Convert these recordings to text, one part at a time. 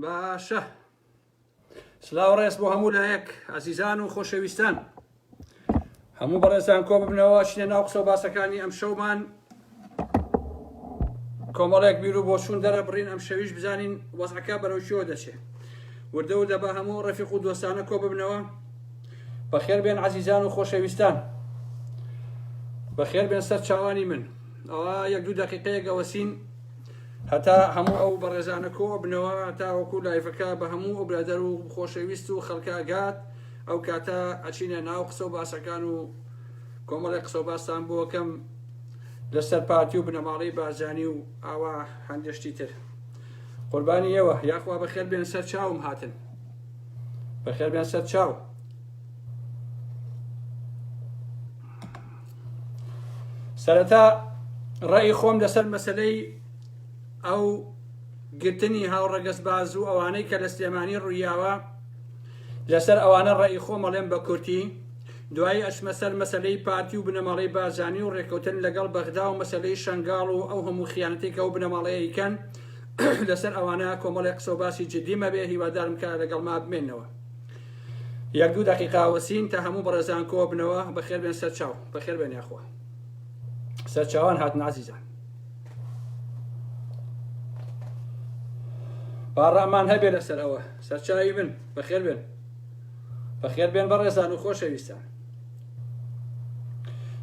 باشە سلااو ڕێز بۆ هەموو لایەک ئازیزان و خۆشەویستان هەموو بەڕێزان کۆ ببنەوە چینە ناو قسە و باسەکانی ئەم شەومان کۆمەڵێک بیر و بۆچوون دەرەبڕین ئەم شەویش بزانین وەزعەکە بەرەو کوێوە دەچێ وردە وردە بە هەموو ڕەفیق و دۆستانە کۆ ببنەوە بەخێر بێن عەزیزان و خۆشەویستان بەخێر بێن سەر چاوانی من ئەوە یەک دوو دقیقەیەک ئەوەسین هەتا هەموو ئەو بەڕێزانە کۆ بنەوە تا وەکو live ەکە بە هەموو ئەو برادەر و خۆشەویست و خەڵکە گات ئەو کاتە ئەچینە ناو قسە و باسەکان و کۆمەڵێک قسە و باستان بۆکەم لەسەر پارتی و بنەماڵەی بارزانی و ئاوا هەندێشتی تر قوربانی ئێوە یاخوا بەخێر بێن سەر چاوم هاتن بەخێر بێن سەر چاو سەرەتا ڕێی خۆم لەسەر مەسلەی ئەو گرتنی هاوڕەگەزباز و ئەوانەی کە لە سلێمانی ڕوویاوە لەسەر ئەوانە ڕەئی خۆم ئەڵێم بە کورتی، دوایی ئەچمە سەر مەسەلەی پارتی و بنەماڵەی بارزانی و ڕێککەوتن لەگەڵ بەغدا و مەسەلەی شەنگاڵ و ئەو هەموو خیانەتەی کە ئەو بنەماڵەیە ئەیکەن لەسەر ئەوانە کۆمەڵێک قسە و باسی جدیم هەبێ هیوادارم کە لەگەڵما بمێنەوە. یەک دوو دەقیقە وەسین تا هەموو بەڕێزان کۆ بنەوە بەخێر بێن سەر چاو بەخێر بێن یاخوا سەر چاوان هاتن عەزیزان. با ڕامان هەبێ لەسەر ئەوە سەرچاوی بن بەخێر بێن بەخێر بێن بەڕێزان و خۆشەویستان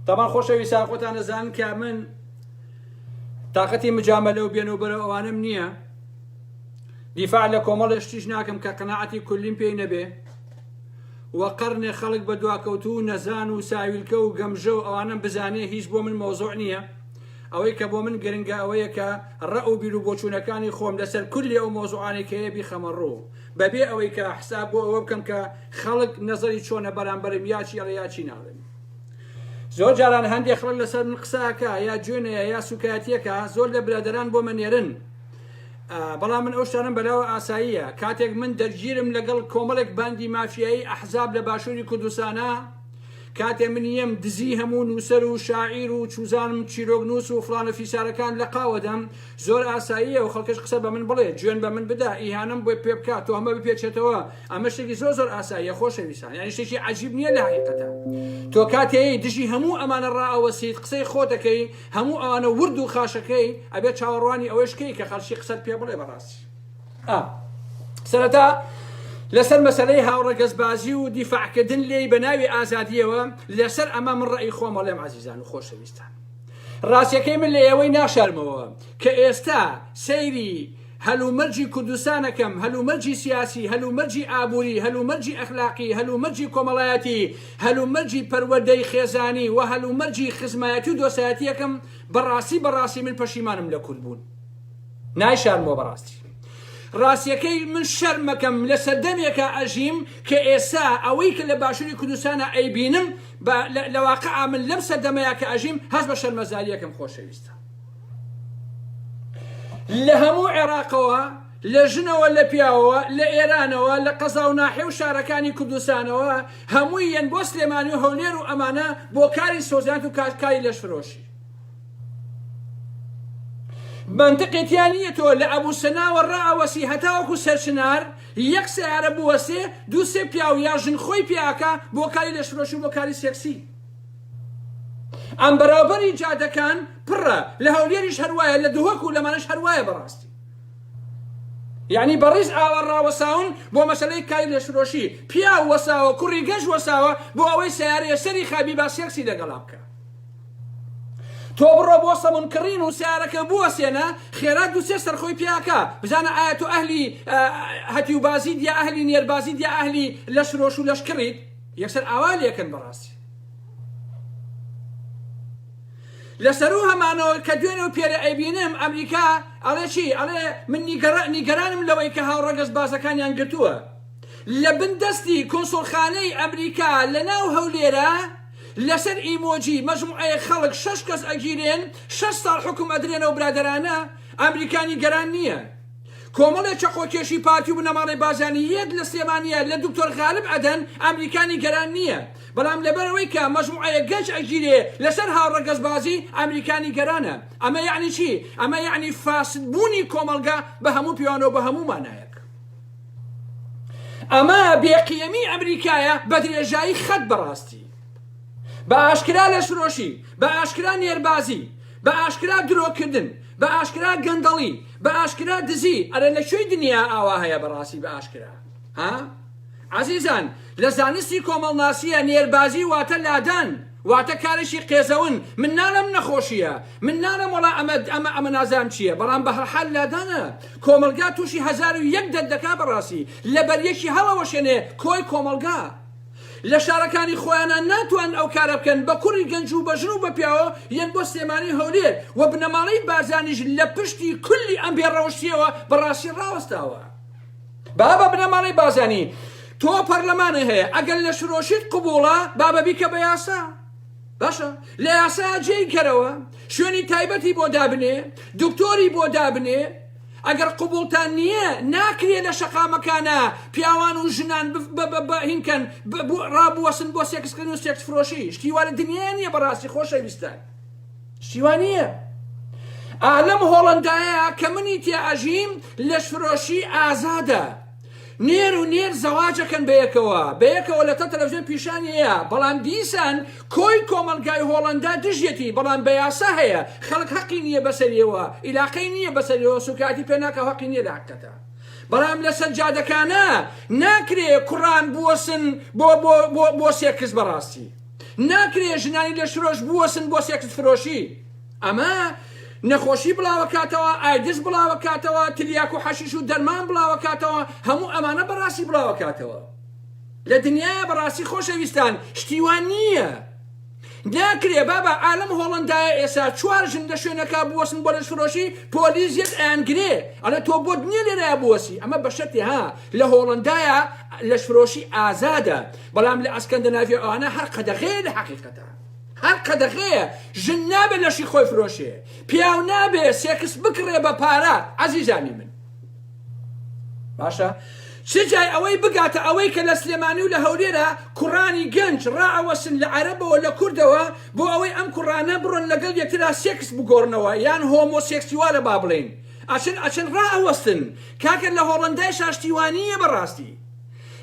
تەمان خۆشەویستان خۆتان دەزانن کە من تااقەتی مجامەلە و بێن و بەرە ئەوانم نییە دیفاع لە کۆمەڵی شتیش ناکەم کە قەناعەتی کلیم پێی نەبێ و قەرنێ خەڵک بە دواکەوتوو و نەزان و ساویلکە و گەمژە و ئەوانەم بزانێ هیچ بۆ من مەوزوع نییە ئەوەی کە بۆ من گرنگە ئەوەیە کە ڕەئ و بیروبۆچوونەکانی خۆم لەسەر کلی ئەو مەوزوعانەی کە هەیە بیخەمە ڕوو بەبێ ئەوەی کە حساب بۆ ئەوە بکەم کە خەڵک نەزەری چۆنە بەرامبەرم یا چی ئەڵێ یا چی ناڵێ. زۆر جاران هەندێ خەڵک لەسەر من قسە ئەکا یا جوێنەیە یا سوکایەتیەکە زۆر لە برادەران بۆمە نێرن بەڵام من ئەو شتانەم بەلاوە ئاساییە کاتێک من دەرگیرم لەگەڵ کۆمەڵێک باندی مافیایی ئەحزاب لە باشووری کوردستانە کاتێ من یەم دزی هەموو نووسەر و شاعیر و چوزانم چیرۆکنووس و فڵانە فیسارەکان لە قاوە دەم، زۆر ئاساییە و خەڵکش قسە بە من بڵێ، جوێن بە من بدا، ئیهانەم بۆ پێ بکا، تۆهمە بپێچێتەوە، ئەمە شتێکی زۆر زۆر ئاساییە خۆشەویستان، یانی شتێکی عەجیب نییە لە حەقیقەتا. تۆ کاتێ دژی هەموو ئەمانە ڕائەوەستیت، قسەی خۆت ئەکەی، هەموو ئەوانە ورد و خاشەکەی، ئەبێ چاوەڕوانی ئەوەیش کەی کە خەڵکی قسەت پێ بڵێ بەڕاستی. ئا سەرەتا لەسەر مەسەلەی هاوڕەگەزبازی و دیفاعکردن لێی بە ناوی ئازادیەوە لەسەر ئەمە من ڕەئی خۆم ئەڵێم عەزیزان و خۆشەویستان ڕاستیەکەی من لە ئێوەی ناشارمەوە کە ئێستا سەیری هەلومەرجی کوردستانەکەم هەلومەرجی سیاسی هەلومەرجی ئابووری هەلومەرجی ئەخلاقی هەلومەرجی کۆمەڵایەتی هەلومەرجی پەروەردەی خێزانی و هەلومەرجی خزمایەتی و دۆستایەتیەکەم بەڕاستی بەڕاستی من پەشیمانم لە کورد بوون نایشارمەوە بەڕاستی. ڕاستیەکەی من شەرمەکەم لە سەردەمێکا ئەژیم کە ئێستا ئەوەی کە لە باشوری کوردستانا ئەیبینم بە لە واقعا من لەم سەردەمەیا کە ئەژیم هەست بە شەرمەزاریەکەم خۆشەویستە لە هەموو عێراقەوە لە ژنەوە لە پیاوەوە لە ئێرانەوە لە قەزا و ناحیە و شارەکانی کوردستانەوە هەمووی یەن بۆ سلێمانی و هەولێر و ئەمانە بۆ کاری سۆزانت و کاری لەشفرۆشی مەنتقی تیا نییە تۆ لە ئەبو سەناوە ڕائەوەسی هەتاوەکو سەرچنار یەک سەیارە بوەسێ دوو سێ پیاو یا ژن خۆی پێ ئەکا بۆ کاری لەشفرۆشی و بۆ کاری سێکسی ئەم بەراوبەری جادەکان پڕە لە هەولێریش هەروایە لە دهۆک و لەمانەش هەروایە بەڕاستی یعنی بەڕیز ئاوا ڕاوەساون بۆ مەسەلەی کاری لەشفرۆشی پیاو وەساوە کوڕی گەنج وەساوە بۆ ئەوەی سەیارەیە سەری خابی با سێکسی لەگەڵا بکە تۆ بڕۆ بۆ سەمون کڕین و سیارەکە بوەسێنە خێرا دوسێ سەرخۆی پیاکە بزانە ئایا تۆ ئەهلی هەتیو بازیت یا ئەهلی نێربازیت یا ئەهلی لەشفرۆش و لەشکڕیت یەکسەر ئاوا لێکەن بەڕاستی لەسەرو هەمانەوە کە دوێنێ و پێرێ ئەیبینم ئەمریکا ئەڵێ چی ئەڵێ من نیگەرانم لەوەی کە هاوڕەگەز بازەکانیان گرتووە لە بن دەستی کونسوڵخانەی ئەمریکا لە ناو هەولێرە لەسەر ئیمۆجی مەجموعەیەک خەڵک شەش کەس ئەگیرێن شەش ساڵ حوکم ئەدرێنەوە برادەرانە ئەمریکا نیگەران نیە کۆمەڵێ چەقۆکێشی پارتی و بنەماڵەی بارزانی یەت لە سلێمانیە لە دکتۆر غالب ئەدەن ئەمریکا نیگەران نیە بەڵام لەبەرئەوەی کە مەجموعەیەک گەنج ئەگیرێ لەسەر هاوڕەگەزبازی ئەمریکا نیگەرانە ئەمە یەعنی چی ئەمە یەعنی فاسد بوونی کۆمەڵگا بە هەموو پێوانەوە بە هەموو مانایەک. ئەمە بێقیەمی ئەمریکایە بە درێژایی خەت بەڕاستی بە ئاشکرا لەشفرۆشی، بە ئاشکرا نێربازی، بە ئاشکرا درۆکردن، بە ئاشکرا گەندەڵی، بە ئاشکرا دزی، ئەرێ لە کوێی دنیا ئاوا هەیە بەڕاستی بە ئاشکرا؟ ها؟ عەزیزان لە زانستی کۆمەڵناسیە نێربازی واتە لادان، واتە کارێکی قێزەون، من ناڵێم نەخۆشیە، من ناڵێم وەڵا ئەمە ئەمە ئەمە نازانم چیە، بەڵام بە هەرحال لادانە، کۆمەڵگا توشی 1001 دەرد دەکا بەڕاستی، لەبەریەکی هەڵەوەشێنێ کۆی کۆمەڵگا. لە شارەکانی خۆیانا ناتوانن ئەو کارە بکەن بە کوڕی گەنج و بە ژن و بە پیاوە یەن بۆ سلێمانی و هەولێر و بنەماڵەی بارزانیش لە پشتی کلی ئەم بێ ڕەوشتیەوە بەڕاستی ڕاوەستاوە. بابە بنەماڵەی بازانی تۆ پەرلەمانە هەیە ئەگەر لە شرۆشیت قبوڵە بابە بیکە بە یاسا باشە لە یاسا جێی کەرەوە شوێنی تایبەتی بۆ دابنێ دکتۆری بۆ دابنێ ئەگەر قبوڵتان نییە ناکرێ لە شەقامەکانە پیاوان و ژنان هینکەن ڕابوەسن بۆ سێکسکردن و سێکس فرۆشی شتی وا لە دنیا نییە بەڕاستی خۆشەویستان شتی وا نییە ئا لەم هۆڵەندایە کە منی تێ ئەژیم لەشفرۆشی ئازادە نێر و نێر زەواجەکەن بەیەکەوە بەیەکەوە لە تە تەلەڤزیۆن پیشانی هەیە بەڵام دیسان کۆی کۆمەڵگای هۆڵەندا دژیەتی بەڵام بە یاسا هەیە خەڵک هەقی نییە بەسەریەوە ئیلاقەی نییە بەسەریەوە سوکایەتی پێ ناکا هەقی نییە لە حەقەتە بەڵام لەسەر جادەکانە ناکرێ کوڕان بوەسن بۆ بۆ بۆ بۆ سێکس بەڕاستی ناکرێ ژنانی لەشفرۆش بوەسن بۆ سێکس فرۆشی ئەمە نەخۆشی بڵاوەکاتەوە، ئایدز بڵاوەکاتەوە، تلیاک و حەشیش و دەرمان بڵاوەکاتەوە، هەموو ئەمانە بەڕاستی بڵاوەکاتەوە. لە دنیایا بەڕاستی خۆشەویستان شتی وا نییە. ناکرێ بابە عالەم هۆڵەندایە ئێسا چوار ژن لە شوێنەکا بوەسن بۆ لەشفرۆشی پۆلیس یەت ئەیانگرێ ئەڵێ تۆ بۆت نییە لێرەیا بوەسی ئەمە بە شەرتێ ها لە هۆڵەندایە لەشفرۆشی ئازادە بەڵام لە ئەسکەندەناڤیا ئەوانە هەر قەدەغەیە لە حەقیقەتە. هەر قەدەغەیە ژن نابێ لەشی خۆی فرۆشێ پیاو نابێ سێکس بکڕێ بە پارە عەزیزانی من باشە چ جای ئەوەی بگاتە ئەوەی کە لە سلێمانی و لە هەولێرە کوڕانی گەنج ڕائەوەسن لە عەرەبەوە لە کوردەوە بۆ ئەوەی ئەم کوڕانە بڕۆن لەگەڵ یەکترا سێکس بگۆڕنەوە یان هۆمۆسێکسیوالە با بڵێین ئەچن ئەچن ڕائەوەستن کاکە لە هۆڵەندای شاشتیوانییە بەڕاستی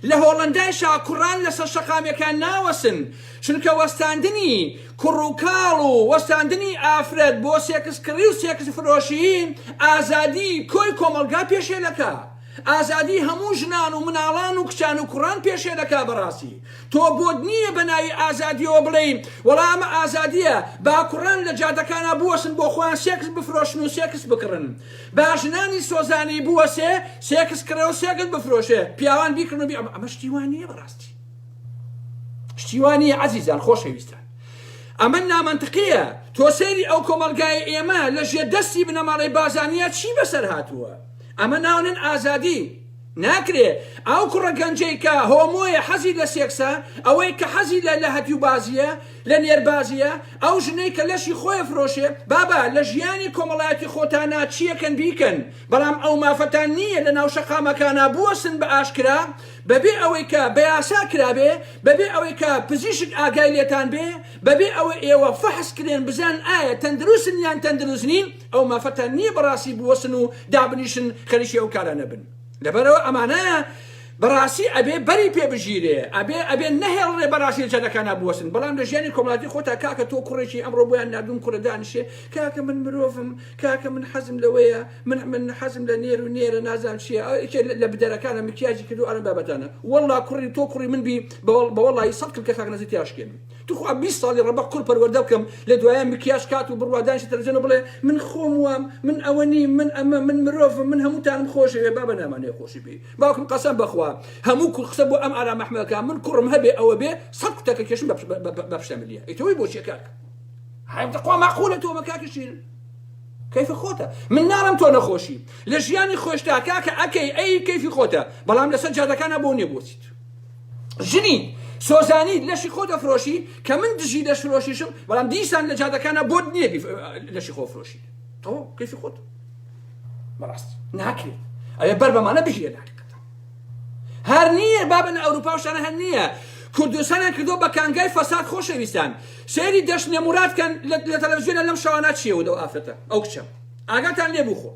لە هۆڵەندایشا کوڕان لەسەر شەقامەکان ناوەسن، چونکە وەستاندنی کوڕ و کاڵ و وەستاندنی ئافرەت بۆ سێکس کڕی و سێکس فرۆشی ئازادی کۆی کۆمەڵگا پێشێلەکا. ئازادی هەموو ژنان و مناڵان و کچان و کوڕان پێشێلەکا بەڕاستی تۆ بۆت نییە بەناوی ئازادیەوە بڵێی وەڵا ئەمە ئازادیە با کوڕان لە جادەکانا بوەسن بۆ خۆیان سێکس بفرۆشن و سێکس بکڕن با ژنانی سۆزانی بوەسێ سێکس کڕێ و سێکس بفرۆشێ پیاوان بیکڕن و بی ئەمە شتی وا نییە بەڕاستی شتی وا نییە عەزیزان خۆشەویستان ئەمە نامەنتقیە تۆ سەیری ئەو کۆمەڵگای ئێمە لە ژێر دەستی بنەماڵەی بازانیە چی بەسەر هاتووە ئەمە ناونن ئازادی ناکرێ ئەو کوڕە گەنجەی کە هۆمۆیە حەزی لە سێکسە ئەوەی کە حەزی لە لە هەتیو بازیە لە نێربازیە ئەو ژنەی کە لەشی خۆی فرۆشێ بابا لە ژیانی کۆمەڵایەتی خۆتانا چیەکەن بیکەن بەڵام ئەو مافەتان نییە لە ناو شەقامەکانا بوەستن بە ئاشکرا بەبێ ئەوەی کە بە یاسا کرابێ بەبێ ئەوەی کە پزیشک ئاگای لێتان بێ بەبێ ئەوەی ئێوە فەحس کرێن بزانن ئایا تەندروستن یان تەندروست نین ئەو مافەتان نییە بەڕاستی بوەستن و دابنیشن خەریکی ئەو کارانە بن لەبەرئەوە ئەمانە بەڕاستی ئەبێ بەری پێ بگیرێ ئەبێ ئەبێ نەهێڵرێ بەڕاستی لە جادەکانا بوەستن بەڵام لە ژیانی کۆمەڵاتی خۆتا کاکە تۆ کوڕێکی ئەمڕۆ بۆیان ناردوم کوڕە دانیشێ کاکە من مرۆڤم کاکە من حەزم لەوەیە من من حەزم لە نێر و نێرە نازانم چییە یەکێ لە بدەرەکانە مکیاجی کردو ئەم بابەتانە وەڵا کوڕی تۆ کوڕی من بی بە وەڵی سەد کلکە کاک نەزی تیاشکێنم توخوا 20 ساڵی ڕەبە کوڕ پەروەردە بکەم لە دوایە مکیاج کات و بڕوا دانیشە تەلەڤزیۆن و بڵێ من خۆم وام من ئەوە نیم من ئەمە من مرۆڤم من هەمووتانم خۆشەوێ بابە نامانەوێ خۆشی بی باوکم قەسەم بەخوا هەموو کوڕ قسە بۆ ئەم ئارام ئەحمەد کا من کوڕم هەبێ ئەوە بێ سەد کوتەکە کێشم بە پشتە ملیە ئیتەوەی بۆ چیە کاک هەم تەقوا ماقولە تۆ بە کاکە شیرن کەیفی خۆتە من ناڵم تۆ نەخۆشی لە ژیانی خۆشتا کاکە ئەکەی ئەی کەیفی خۆتە بەڵام لەسەر جادەکانە بۆ نییە بۆچیت ژنی سۆزانی لەشی خۆ دەفرۆشی کە من دژی لەش فرۆشیشم بەڵام دیسان لە جادەکانە بۆت نییە لەشی خۆ فرۆشی تۆ کەیفی خۆت بەڕاست ناکرێت ئەوێ بەر بەمانە بگیرێت حقیقەتە هەر نییە بابە لە ئەوروپا و شانە هەر نییە کوردستانیان کردو بە کانگای فەساد خۆشەویستان سەیری دەشنێ موراد کەن لە تەلەڤزیۆنە لەم شەوانە چیەوە دەو ئافرەتە ئەو کچە ئاگاتان لێ بوو خۆ.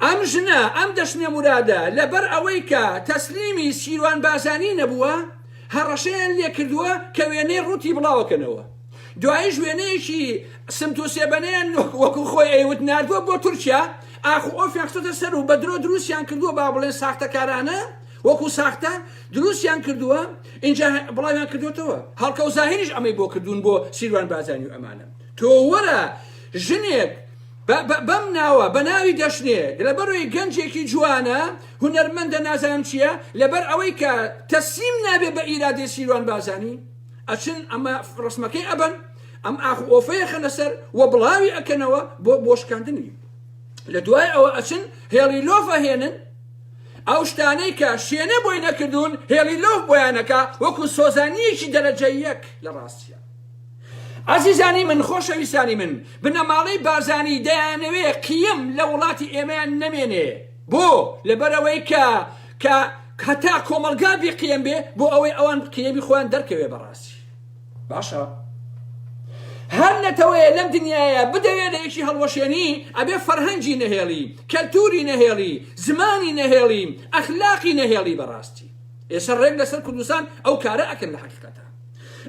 ئەم ژنە، ئەم دەشنێ مورادە، لەبەر ئەوەی کە تەسلیمی سیروان بازانی نەبووە، هەڕەشەیان لێکردووە کە وێنەی ڕووتی بڵاوەکەنەوە. دواییش وێنەیەکی سمت و سێبەنەیان وەکو خۆی ئەیوت ناردووە بۆ تورکیا، ئاخ و ئۆفیان خستۆتە سەر و بە درۆ دروستیان کردووە با بڵێن ساختەکارانە وەکو ساختە دروستیان کردووە ئینجا بڵاویان کردوێتەوە. هەڵکەوت زاهیریش ئەمەی بۆ کردوون بۆ سیروان بازانی و ئەمانە. تۆ وەرە ژنێک بەم ناوە بە ناوی دەشنێ لەبەرەوەی گەنجێکی جوانە هونەرمەندە نازانم چییە لەبەر ئەوەی کە تەسلیم نابێ بە ئیرادەی سیروان بازانی ئەچن ئەمە ڕسمەکەی ئەبەن ئەم ئاخ و ئۆفەیە خەنە سەر و بڵاوی ئەکەنەوە بۆ بۆ شکاندنی لە دوای ئەوە ئەچن هێڵی لۆف ئەهێنن ئەو شتانەی کە شێنە بۆی نەکردوون هێڵی لۆف بۆیانەکە وەکو سۆزانیەکی دەرەجە یەک لە ڕاستیە ئازیزانی من خۆشەویستانی من بنەماڵەی بارزانی دەیانەوێ قیم لە وڵاتی ئێمەیان نەمێنێ بۆ لەبەرئەوەی کە کە هەتا کۆمەڵگا بێ قیم بێ بۆ ئەوەی ئەوان قیمی خۆیان دەرکەوێ بەڕاستی باشە هەر نەتەوەیە لەم دنیاە بدەوێ لە یەکی هەڵوەشێنی ئەبێ فەرهەنگی نەهێڵی کەلتوری نەهێڵی زمانی نەهێڵی ئەخلاقی نەهێڵی بەڕاستی ئێستا ڕێک لەسەر کوردستان ئەو کارە ئەکەن لە حەقیقەتە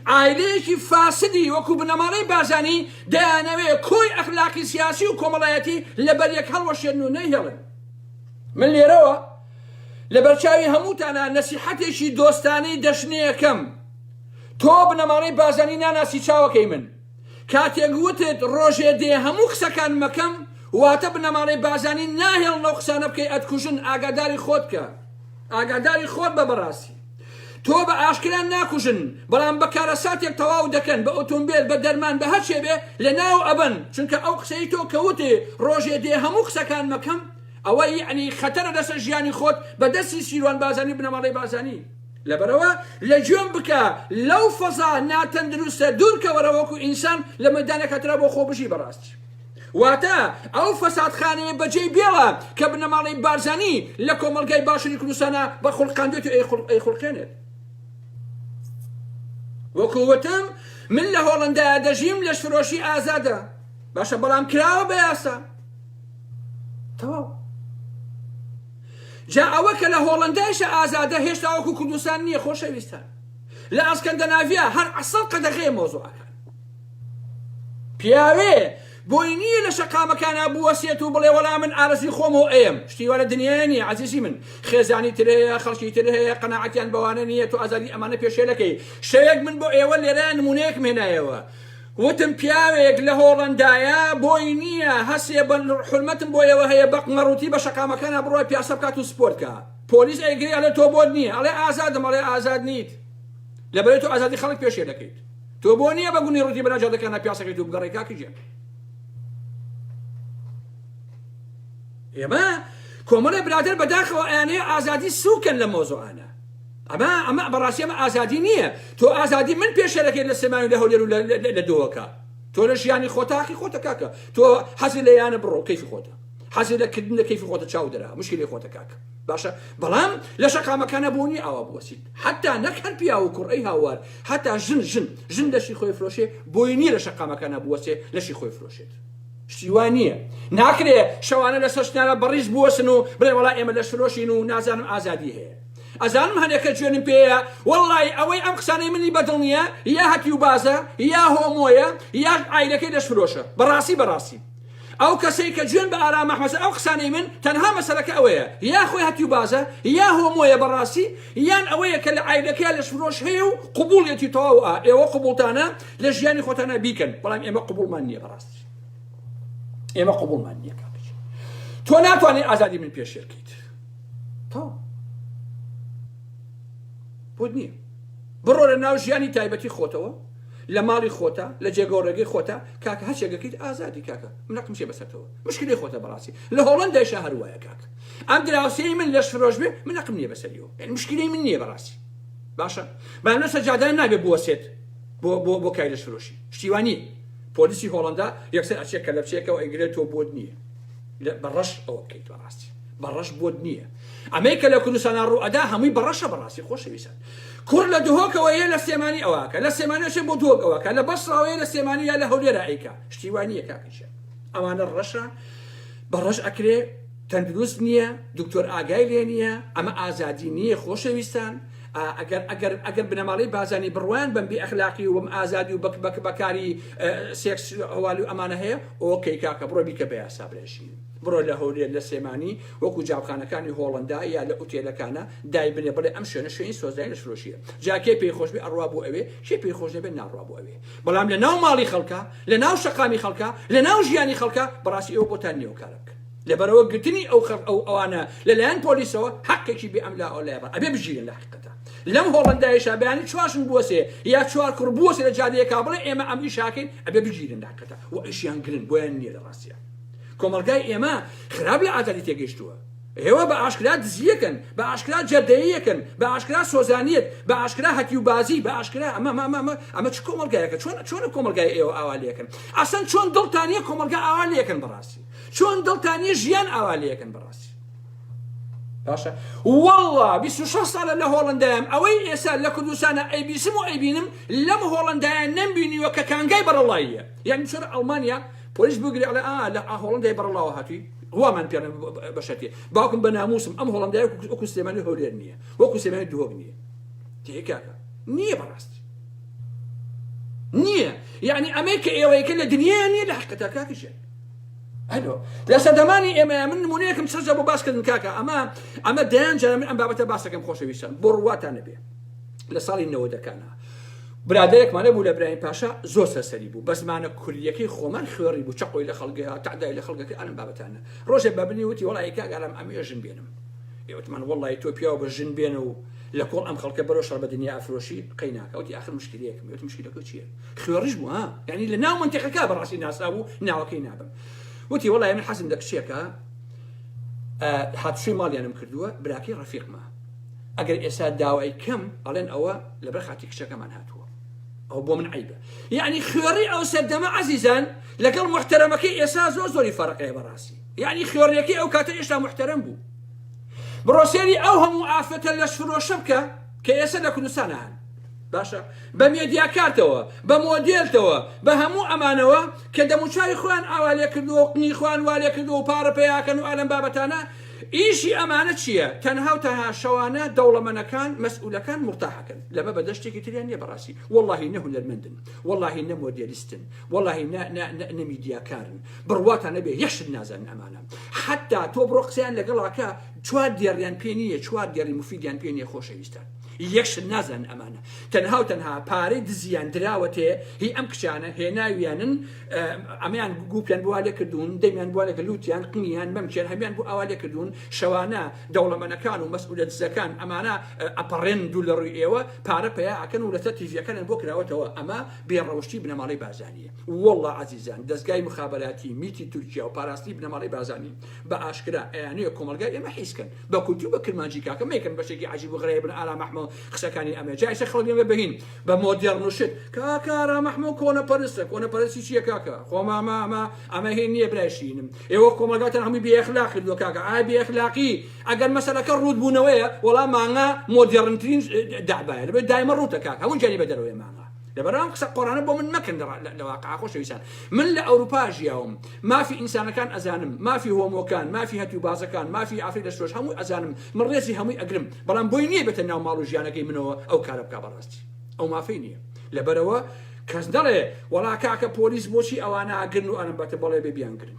عایلەیەکی فاسدی وەکو بنەماڵەی بارزانی دەیانەوێ کۆی ئەخلاقی سیاسی و کۆمەڵایەتی لەبەریەک هەڵوەشێنن و نەیهێڵن. من لێرەوە لەبەرچاوی هەمووتانا نەسیحەتێکی دۆستانەی دەشنێکەم. تۆ بنەماڵەی بارزانی ناناسی چاوەکەی من. کاتێک وتت ڕۆژێ دێ هەموو قسەکانم ئەکەم واتە بنەماڵەی بارزانی ناهێڵن ئەو قسانە بکەی ئەتکوژن ئاگاداری خۆت بکە. ئاگاداری خۆت بە بەڕاستی. تۆ بە ئاشکرا ناکوژن بەڵام بە کارەساتێک تەواو دەکەن بە ئۆتۆمبێل بە دەرمان بە هەرچێ بێ لە ناو ئەبەن چونکە ئەو قسەی تۆ کە وتێ ڕۆژێ دێ هەموو قسەکان مەکەم ئەوە یەعنی خەتەرە لەسەر ژیانی خۆت بە دەستی سیروان بازانی بنەماڵەی بازانی لەبەرەوە لە گوێم بکە لەو فەزا ناتەندروستە دوورکەوەرە وەکو ئینسان لە مەدانێکا ترا بۆ خۆ بژی بەڕاستی. واتە ئەو فەسادخانەیە بەجێی بێڵە کە بنەماڵەی بارزانی لە کۆمەڵگای باشوری کوردستانا بە خوڵقاندوێت و ئەیخوڵقێنێت. وەکو وتم من لە هۆڵەندایە دەژیم لەشفرۆشی ئازادە باشە بەڵام کراوە بە یاسا تەواو جا ئەوە کە لە هۆڵەندایشە ئازادە هێشتا وەکو کوردستان نییە خۆشەویستان لە ئەسکەندەناڤیا هەر ئەسڵ قەدەغەیە مەوزوعەکان پیاوێ بۆی نییە لە شەقامەکانا بوەسێت و بڵێ وەڵا من ئارەزوی خۆمەوە ئەیەم شتی وا لە دنیایا نییە عەزیزی من خێزانی تر هەیە خەڵکی تر هەیە قەناعەتیان بەوانە نییە تۆ ئازادی ئەمانە پێشێلەکەی شەوێک من بۆ ئێوە لێرە نمونەیەکم هێنایەوە وتم پیاوێک لە هۆڵەندایە بۆی نییە هەسێ بە حورمەتم بۆ ئێوە هەیە بە قمەڕوتی بە شەقامەکانا بڕۆ پیاسە بکات و سپۆرت کا پۆلیس ئەیگرێ ئەڵێ تۆ بۆت نییە ئەڵێ ئازادم ئەڵێ ئازاد نیت لەبەرەی تۆ ئازادی خەڵک پێشێلەکەیت تۆ بۆ نییە بە گونی ڕوتی بەناو جادەکانا پیاسەکەیت و بگەڕێی کاکە گیان ئێمە کۆمەڵێ برادەر بەداخەوە ئەیانەیە ئازادی سوکەن لە مۆزۆعانە ئەمە ئەمە بەڕاستی ئەمە ئازادی نییە تۆ ئازادی من پێشێلەکەیت لە سلێمانی لە هەولێر و لە دۆکە تۆ لە ژیانی خۆتە حەقی خۆتە کاکە تۆ حەزی لە یانە بڕۆ کەیفی خۆتە حەزی لە کردن لە کەیفی خۆتە چاو دەرا مشکلی خۆتە کاکە باشە بەڵام لە شەقامەکانە بۆ نیە ئاوا بوەسیت حتا نەک هەر پیاو و کوڕ ئەی هاوار حتا ژن ژن ژن لەشی خۆی فرۆشێ بۆی نییە لە شەقامەکانە بوەسێ لەشی خۆی فرۆشێت شتی وا نییە ناکرێ شەوانە لەسەر شتانە بەڕیز بوەسن و بڵێ وەڵا ئێمە لەش فرۆشین و نازانم ئازادی هەیە ئەزانم هەنێکە جوێنم پێیە وەڵی ئەوەی ئەم قسانەی منی بەدڵ نییە یا هەتیو بازە یا هۆمۆیە یا عایلەکەی لەش فرۆشە بەڕاستی بەڕاستی ئەو کەسەی کە جوێن بە ئارام ئەحمەد ئەو قسانەی من تەنها مەسەلەکە ئەوەیە یا خۆی هەتیو بازە یا هۆمۆیە بەڕاستی یان ئەوەیە کە لە عایلەکەیا لەشفرۆش هەیە و قبوڵیەتی تەواو ئا ئێوە قبوڵتانە لە ژیانی خۆتانە بیکەن بەڵام ئێمە قبوڵمان نییە بەڕاستی ئێمە قبوڵمان نییە کاکە تۆ ناتوانێت ئازادی من پێشێلکەیت تەواو بۆت نییە بڕۆ لە ناو ژیانی تایبەتی خۆتەوە لە ماڵی خۆتا لە جێگەو ڕێگەی خۆتا کاکە هەرچێک ئەکەیت ئازادی کاکە من حەقم چیە بەسەرتەوە مشکلەی خۆتە بەڕاستی لە هۆڵەندایشا هەر وایە کاکە ئەم دراوسێی من لەش فرۆش بێ من حەقم نییە بەسەریەوە یعنی مشکلەی من نییە بەڕاستی باشە بەڵام لەسەر جادە نابێ بوەسێت بۆ بۆ بۆ کای لەش فرۆشی شتی وا نییە پۆلیسی هۆڵەندا یەکسەر ئەچێ کەلەپچەیەکەوە ئەیگرێت تۆ بۆت نییە بە ڕەش ئەوە بکەیت بەڕاستی بە ڕەش بۆت نییە ئەمەی کە لە کوردستانا ڕوو ئەدا هەمووی بە ڕەشە بەڕاستی خۆشەویستان کوڕ لە دهۆکەوە یە لە سلێمانی ئەوەکە لە سلێمانی ئەچێ بۆ دهۆک ئەوەکە لە بەسڕاوە یە لە سلێمانی یا لە هەولێرا ئەیکا شتی وا نییە کاکە گیان ئەوانە ڕەشە بە ڕەش ئەکرێ. تەندروست نییە، دکتۆر ئاگای لێ نییە، ئەمە ئازادی نییە خۆشەویستان، ئەگەر ئەگەر ئەگەر بنەماڵەی بازانی بڕوایان بەم بێ ئەخلاقی و بەم ئازادی و بەک بەکاری سێکس ئەوالی و ئەمانە هەیە، okay کاکە بڕۆ بیکە بە یاسا برای شیرین. بڕۆ لە هەولێر لە سلێمانی وەکو جابخانەکانی هۆڵەندا یا لە ئوتێلەکانە دایبنێ بڵێ ئەم شوێنە شوێنی سۆزداری لەشفرۆشیە جا کێ پێی خۆش بێ ئەڕوا بۆ ئەوێ کێ پێی خۆش نەبێ ناڕوا بۆ ئەوێ بەڵام لە ناو ماڵی خەڵکە لە ناو شەقامی خەڵکە لە ناو ژیانی خەڵکە بەڕاستی ئێوە بۆتان نییە ئەو کارە بکەن لەبەرەوە گرتنی ئەو خەڵ ئەو ئەوانە لەلایەن پۆلیسەوە حەقێکی بێ ئەملا ئەولایە بە ئەبێ بگیرن لە حەقیقەتە لەم هۆڵەندایشا بەیانی چوار ژن بوەسێ یا چوار کوڕ بوەسێ لە جادەیەکا بڵێ ئێمە ئەم ئیشاکەین ئەبێ بگیرن لە حەقیقەتە و ئیشیان گرن بۆیان نییە لە ڕاستیە کۆمەڵگای ئێمە خراپ لە ئازادی تێگەیشتووە. ئێوە بە ئاشکرا دزییەکەن، بە ئاشکرا جەردەییەکەن، بە ئاشکرا سۆزانییەت، بە ئاشکرا هەتیوبازی، بە ئاشکرا ئەمە ئەمە ئەمە ئەمە چ کۆمەڵگایەکە؟ چۆن چۆنە کۆمەڵگای ئێوە ئاوا لێکەن؟ ئەسەن چۆن دڵتان نییە کۆمەڵگا ئاوا لێکەن بەڕاستی؟ چۆن دڵتان نییە ژیان ئاوا لێکەن بەڕاستی؟ باشە والله 26 ساڵە لە هۆڵندایم ئەوەی ئێستا لە کوردستانە ئەیبیسم و ئەیبینم لەم هۆڵندایە نەمبینیوە کە کانگای بەڕەڵاییە یعنی چۆن ئەڵمانیا پۆلیس بگرێ ئەڵێ ئا لە هۆڵندای بەڕەڵاوە هاتووی وامان پێ بە شەرتێ باوکم بە ناموسم ئەم هۆڵندای وەکو سلێمانی هەولێر نییە وەکو سلێمانی دهۆک نییە تێ کاکە نییە بەڕاستی نییە یعنی ئەمەی کە ئێوەیەکە لە دنیا نییە لە حقیقەتە کاکە ئەلۆ لە سەردەمانی ئێمە من نمونەیەکم سەرجە بۆ باسکردن کاکە ئەمە ئەمە دەیان جارە من ئەم بابەتە باسەکەم خۆشەویستان بۆ ڕواتان نەبێ لە ساڵی نەوەدەکانە برادەرێکمان هەبوو لە برایم پاشا زۆر سەرسەری بوو بە زمانە کوردیەکەی خۆمان خوێڕی بوو چەقۆی لە خەڵک گەیا تەعدای لە خەڵک ئەکرد ئەم بابەتانە ڕۆژێ بە منی وتی وەڵی کاک ئارام ئەمەوێ ژن بێنم ئێ وتمان وەڵی تۆ پیاو بە ژن بێنە و لە کۆڵ ئەم خەڵکە بەرەو شەڕ بە دنیا ئەفرۆشی قەیناکە وتی ئاخر مشکلەیەکم وتم مشکلەکە چییە خوێڕیش بوو ها یعنی لە ناو منتیقەکە بەڕاستی ناسرا بوو ناوەکەی نابم وتی وەڵی من حەزم لە کچێکە هاتوچۆی ماڵیانم کردووە براکەی ڕەفیقمە ئەگەر ئێستا داوای کەم ئەڵێن ئەوە لەبەر خاتی کچەکەمان هاتووە ئەو بۆ من عیبە یعنی خوێڕی ئەو سەردەمە عەزیزان لەگەڵ محتەرەمەکەی ئێستا زۆر زۆری فەرقەیە بەڕاستی یعنی خوێڕیەکەی ئەو کاتە ئێشتا محتەرەم بوو بڕۆ سێری ئەو هەموو ئافرەتە لەشفرۆشە بکە کە ئێستا لە کوردستان هەن باشە بە مێدیاکارتەوە بە مۆدێلتەوە بە هەموو ئەمانەوە کە دەموچاوی خۆیان ئاوا لێ کردووە و قنی خۆیان وا لێ کردووە و پارە پەیاکەن و ئالەم بابەتانە ئیشی ئەمانە چییە؟ تەنها و تەنها شەوانە دەوڵەمەنەکان مەسئولەکان مورتاحەکەن لەمە بەدەر شتێکی تریان نییە بەڕاستی وەڵاهی نە هونەرمەندن وەڵاهی نە مۆدێلیستن وەڵاهی نە نە نە نە میدیاکارن بڕواتان نەبێ یەک شت نازانن ئەمانە حەتا تۆ بڕۆ قسەیان لەگەڵاکە چوار دێڕیان پێ نییە چوار دێڕی مفیدیان پێ نییە خۆشەویستان یەک شت نازانن ئەمانە تەنها و تەنها پارەی دزیان دراوەتێ هی ئەم کچانە هێناویانن ئەمەیان گوپیان بۆ وا لێ کردوون دەمیان بۆ لێ لوتیان قنیان مەمکیان هەمیان بۆ ئاوا لێ کردوون شەوانە دەوڵەمەنەکان و مەسئولە دزەکان ئەمانە ئەپەڕێن دوو لە ڕووی ئێوە پارە پەیا ئەکەن و لەسەر تیڤیەکانیان بۆ کراوەتەوە ئەمە بێ ڕەوشتی بنەماڵەی بارزانیە واللە عەزیزان دەزگای مخابەراتی میتی تورکیا و پاراستنی بنەماڵەی بارزانی بە ئاشکرا ئەیانەوێ کۆمەڵگای ئێمە حیز کەن بە کورتی و بە کرمانجی کاکە مەیکەن بەشێکی عەجیب و غەرەیە بن ئارام ئەحمە قسەکانی ئەمە جا ئێستا خەڵک لێمە بهین بە مۆدێڕن و شت کاکە ئارام ئەحمە کۆنە پەرستە کۆنە پەرستی چییە کاکە خۆ مامە ئەمە ئەمە هی نییە برای شیرینم ئێوە کۆمەڵگاتان هەمووی بێ ئەخلاق کردووە کاکە ئایا بێ ئەخلاقی ئەگەر مەسەلەکە ڕووت بوونەوەیە وەڵا مانگا مۆدێڕنترین دەعبایە لەبەر دایمە ڕووتە کاکە هەموو گیانی بە دەرەوەیە مانگا لەبەر ئەم قسە قۆرانە بۆ من مەکەن لە واقع خۆشەویستان من لە ئەوروپا ژیاوم مافی ئینسانەکان ئەزانم مافی هۆمۆکان مافی هەتیو بازەکان مافی ئافرەت لەشفرۆش هەمووی ئەزانم من ڕێزی هەمووی ئەگرم بەڵام بۆی نییە بێتە ناو ماڵ و ژیانەکەی منەوە ئەو کارە بکا بەڕاستی ئەو مافەی نییە لەبەرەوە کەس نەڵێ وەڵا کاکە پۆلیس بۆچی ئەوانە ئەگرن و ئەرم بەتە بەڵێ بێ بیانگرن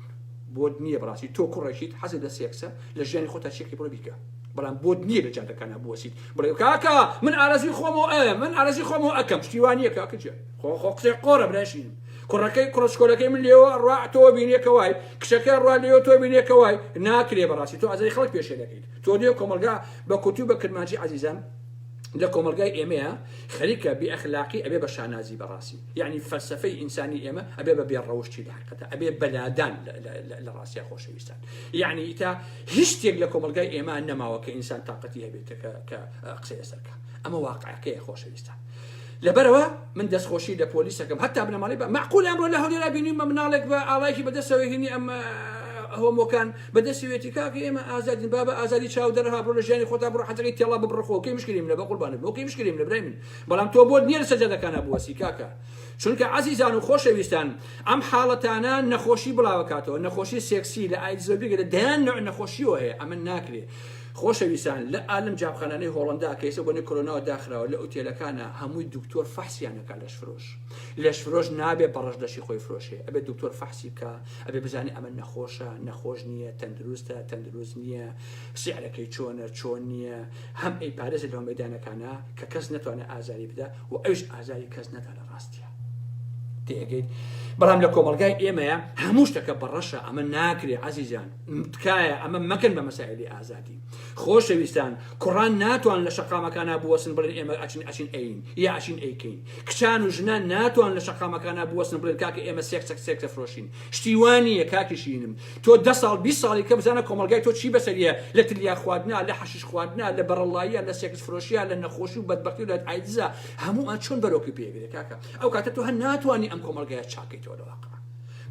بۆت نییە بەڕاستی تۆ کوڕێکیت حەزت لە سێکسە لە ژیانی خۆتا چێکی بڕۆ بیکە بەڵام بۆت نییە لە جادەکانە بوەسیت بڵێ کاکە من ئارەزوی خۆمەوە ئەم من ئارەزوی خۆمەوە ئەکەم شتی وا نییە کاکە گیان خۆ خۆ قسەی قۆڕە برای شیرینم کوڕەکەی کوڕە شکۆلەکەی من لێوە ڕوا تۆ بینێ کە وای کچەکە ڕوا لێوە تۆ بینێ کە وای ناکرێ بەڕاستی تۆ ئازاری خەڵک پێشێ دەکەیت تۆ دێ کۆمەڵگا بە کورتی و بە کرمانجی عەزیزان لە کۆمەڵگای ئێمەیە خەریکە بێ ئەخلاقی ئەبێ بە شانازی بەڕاستی یعنی فەلسەفەی ئینسانی ئێمە ئەبێ بە بێ ڕەوشتی لە حقیقەتە ئەبێ بەلادان لە ڕاستیا خۆشەویستان یعنی ئیتا هیچ شتێک لە کۆمەڵگای ئێمە نەماوە کە ئینسان تاقەتی هەبێت کە قسەی لەسەر بکا ئەمە واقعەکەیە خۆشەویستان لەبەرەوە من دەستخۆشی لە پۆلیسەکەم هەتا بنەماڵەی بە معقول ئەمڕۆ لە هەولێرا بینیمە مناڵێک بە ئاڵایەکی بەدەستەوە هینی ئەم. هۆمۆکان بەدەستیوێتی کاکە ئێمە ئازادین بابە ئازادی چاو دەرها بڕۆ لە ژیانی خۆتا بڕۆ حەزەکەی تێڵا ببڕە خۆ کەی مشکلی منە بە قوربانت بۆ کەی مشکلی منە برای من بەڵام تۆ بۆت نییە لەسەر جادەکانە بوەسی کاکە چونکە عەزیزان و خۆشەویستان ئەم حاڵەتانە نەخۆشی بڵاوەکاتەوە نەخۆشی سێکسی لە ئایدزەوە بیگرە لە دەیان نوع نەخۆشیەوە هەیە ئەمە ناکرێ خۆشەویستان لە ئالم جابخانانەی هۆڵندا کە ئێستا بۆنەی کۆرۆناوە داخراوە لە ئوتێلەکانە هەمووی دکتۆر فەحسیان ئەکا لەشفرۆش لەشفرۆش نابێ بەڕەش لەشی خۆی فرۆشێ ئەبێ دکتۆر فەحسی بکا ئەبێ بزانێ ئەمە نەخۆشە نەخۆش نییە تەندروستە تەندروست نییە سعرەکەی چۆنە چۆن نییە هەم ئەیپارێزێ لەو مەیدانەکانە کە کەس نەتوانێت ئازاری بدا و ئەویش ئازاری کەس نەدا لە ڕاستیە تێگەیت بەڵام لە کۆمەلگای ئێمەیە هەموو شتەکە بەڕەشە ئەمە ناکرێ عزیزان تکایە ئەمە مەکەن بە مەسائلی ئازادی خۆشەویستان کوڕان ناتوان لە شەقامەکانا بوەسن بڵێن ئێمە ئەچین ئەچین ئەین یا ئەچین ئەیکەین کچان و ژنان ناتوان لە شەقامەکانا بوەسن بڵێن کاکە ئێمە سێکسەک سێکسە فرۆشین شتی وا نییە کاکی شیرینم تۆ دە ساڵ 20 ساڵی کە بزانە کۆمەڵگای تۆ چی بەسەریە لە تلیا خواردنا لە حەشیش خواردنا لە بەڕەڵاییە لە سێکس فرۆشیە لە نەخۆشی و بەدبەختی و لە ئایدزا هەموومان چۆن بەرۆکی پێگرێ کاکە ئەو کاتە تۆ هەر ناتوانی ئەم کۆمەڵگایە چاکەیتەوە لە واقع